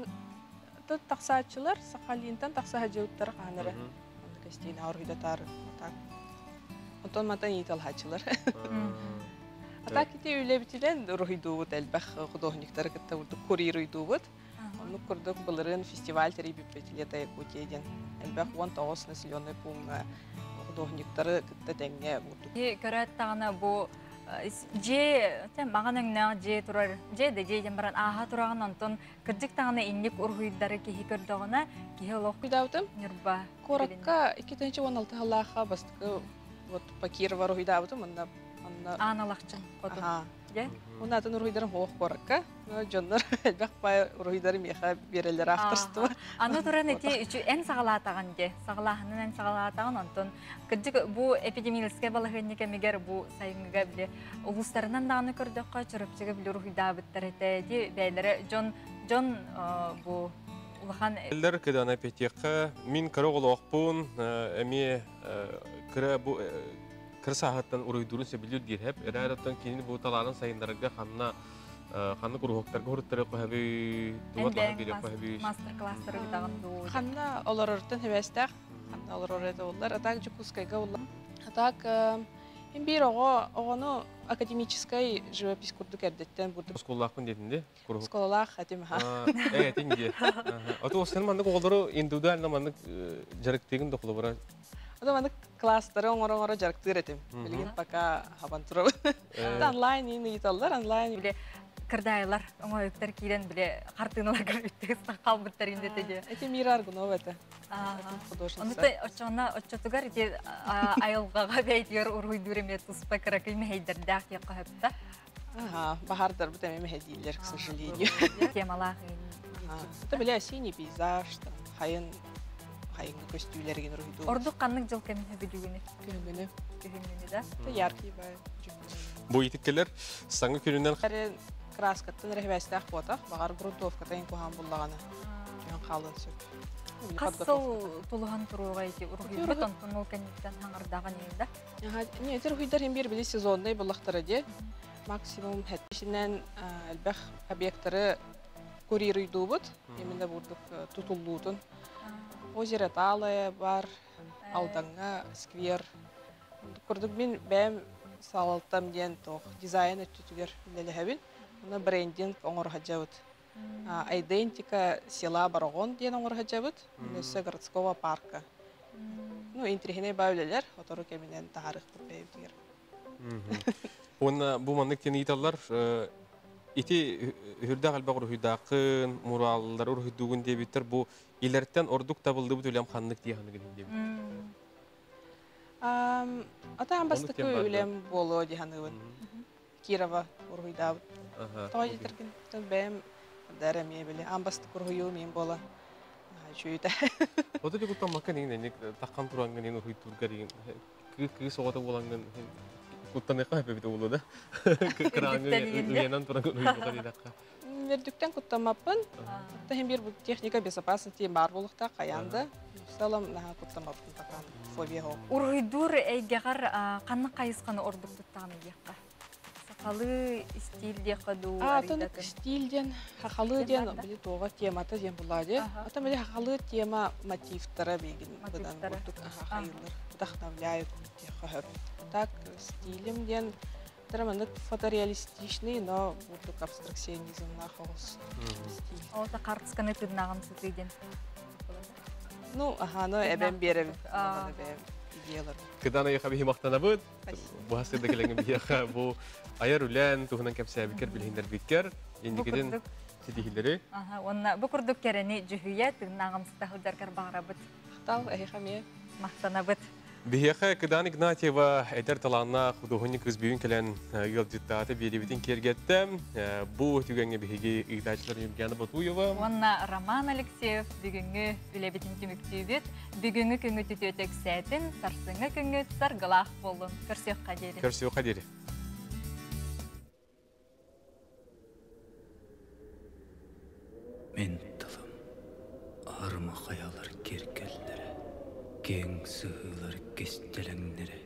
тут тахсааччылар Сахалинтан тахса сылдьыбыттара хаһан эрэ. Оннук эстиин уруһуйдатаар так. Онтон мантан ииталааччылар. А так ити үлэбитинэн уруһуйдуубут элбэх художниктары кытта бурдук курируйдуубут. Оннук курдук былырыын фестиваль тэрийбиппит Лето Якутия диэн. Элбэх 19 населенный пууҥҥа художниктары кытта тэҥҥэ бурдук. Көрөөт даҕаны бу дьиэ маҕан өҥнөөх дьиэ турар дьиэ да дьиэ диэн баран ааһа тураҕын онтон кырдьык даҕаны инник уруһуйдары киһи көрдөҕүнэ киһи олох Уруһуйдаабытым. Ньурба Куоракка 2016 сыллаахха бастакы вот по Кирова уруһуйдаабытым онно онно Аан Алахчын хотун. Дьэ. Уонна атын уруһуйдарым суох куоракка. Дьоннор элбэх баай уруһуйдары миэхэ биэрэллэр авторство. Аны туран ити үчү эн саҕалаатаҕын дьэ. Саҕалааһынын эн саҕалаатаҕын онтон кырдьык бу эпидемиологическай балаһыанньа кэмигэр бу сайыҥҥыга били улуустарынан даҕаны көрдөххө Чурапчыга били уруһуйдаабыттар этэ ди бэйэлэрэ дьон дьон бу улахан Эллэр кыдана петиэххэ мин кыра оҕолоохпун эмиэ кыра бу кыра сааһыттан уруйдуурун сөбүлүүр диир хэп эрээр оттон кинини бу талаанын сайыннарарга ханна ханнык уруһуктарга уруттары көһөбүй туга туһа бириэх көһөбүй мастер-класстары ыытаҕын дуу Ханна олорортон хэбэстээх ханна олорор этэ оллар. А так Дьокуускайга улла. А так им биир оҕо оҕону академическай живопись курдук эрдэттэн бурдук Оскуолалаахпын диэтин ди куруһук. Оскуолалаах этим ха. Э этин ди. Ото сен маннык оҕолору индивидуально маннык дьарыктыыгын да холобура Ото маннык класстары оҥоро-оҥоро дьарыктыыр этим. Билигин пока хабан турабын. Онлайн иин ыйыталлар, онлайн Биле кырдаайлар оҥоһуктар киирэн биле хартыыналарга бүттүгүс хаалбыттар индете дии. Эти Мира Аргунова это. Художница. Онута оччоҕуна оччотугар ити айылҕаҕа бэйдиэр уруһуйдуур эмиэ туспа кыракый мэһэйдэрдээх диэххэ сөптө. Ага, баһаардарбыт эмиэ мэһэйдииллэр, к сожалению. Темалаах. Это били осенний пейзаж, там, хайын хайыҥҥы көстүүлэригин уруһуйдуур. Ордук ханнык дьыл кэмин бүдүгүнү? Күһүҥҥүнү. Күһүҥҥүнү да? Это яркий бай. Бу итиккелер саҥа күнүнэн Краскаттан рэхбэстээх буотах, баҕар грунтовката куһаан буллаҕына түһэн хаалын сөп. Хас сыл тулуһан туруоҕа ити уруһуйбут онтон ол кэнниттэн хаҥардаҕын да? Не, ити уруһуйдар хин биир били сезонный буллахтара дии. Максимум хэттишинэн элбэх объекттары курируйдуубут. Именно бурдук тутуллуутун. Озеро Талая бар, Алдаҥҥа сквер. Курдук мин бэйэм салалтам диэн туох дизайн өттүтүгэр үлэлэһэбин. Уна брендинг оҥоро сылдьабыт. Айдентика села Бороҕон диэн оҥоро сылдьабыт. Өссө городского парка. Ну, интириэһинэй баа үлэлэр, отору кэминэн таһаарыахпыт бэйэбитигэр. Уонна бу маннык диэн ыйыталлар ити үһүрдээх элбэх уруһуйдааххын, мураллары уруһуйдуугун диэбиттэр бу илэртэн ордук табыллыбыт үлэм ханнык дии ханыгын диэбит. Атаан бастакы үлэм буолуо дии саныыбын. Кирова уруһуйдаабыт. Тоҕо диэтэргин, бэйэм дар эмиэ били аан бастакы уруһуйуум иин буола үчүгүйдэ. Ото куттаммакка нин таххан турангын ин уруһуйдуургар кыыс оҕото буолангын куттаныахха эппит буолуо да. Кырааңы уйанан туран уруһуйдуга диэтэххэ. Үрдүктэн куттаммаппын. Таһын бир бу техника безопасности баар буолуохтаах хайаан да. В целом наһаа куттаммаппын пока фобия суох. Уруһуйдуур эйгэҕэр ханнык хайысханы ордук туттаҕын диэххэ? Сахалыы стиль диэххэ дуу? Атын стиль диэн, хахалыы диэн били туоҕа темата диэн булаа дии. Ата били хахалыы тема мотивтара бигин быдан курдук хайыллар вдохновляют диэххэ сөп. Так стилем диэн маннык фотореалистичный, но бурдук абстракционизмнаах оҕус стиль. Ол да хартысканы тыыннааҕым сытыы диэн. Ну, аха, ну эбэм биэрэбин. Бэйэм идеялар. Кыдан айха биһи мактанабыт. Бу хасырда келеңин биһиэхэ бу айар үлэн туһунан кэпсээбиккэр билиһиннэрбиккэр инникитин ситиһилери. Аха, уонна бу курдук кэрэни дьүһүйэ тыыннааҕым сыта сылдьаргар баҕарабыт. Махтал, эһиэхэ эмиэ. Махтанабыт. Биһиэхэ Кыдан Игнатьева эдэр талааннаах худуоһунньук кыыс бүгүн кэлэн ыалдьыттаата, биэриибитин киэргэттэ. Бу түгэҥҥэ биһиги ыытааччылар Ньургиана Ботуева уонна Роман Алексеев бүгүҥҥү үлэбитин түмүктүүбүт. Бүгүҥҥү күҥҥүт үтүөтэ үксээтин, сарсыҥҥы күҥҥүт саргылаах буоллун. Көрсүөххэ диэри. Көрсүөххэ диэри. Мин тылым аарыма хайалар киэргэллэрэ, киэҥ сыһыылар кистэлэҥнэрэ,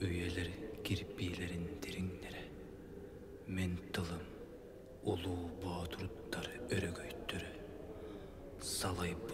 үйэлэр кирбиилэрин дириҥнэрэ. Мин тылым улуу боотурдар өрөгөйдөрө, салайбыт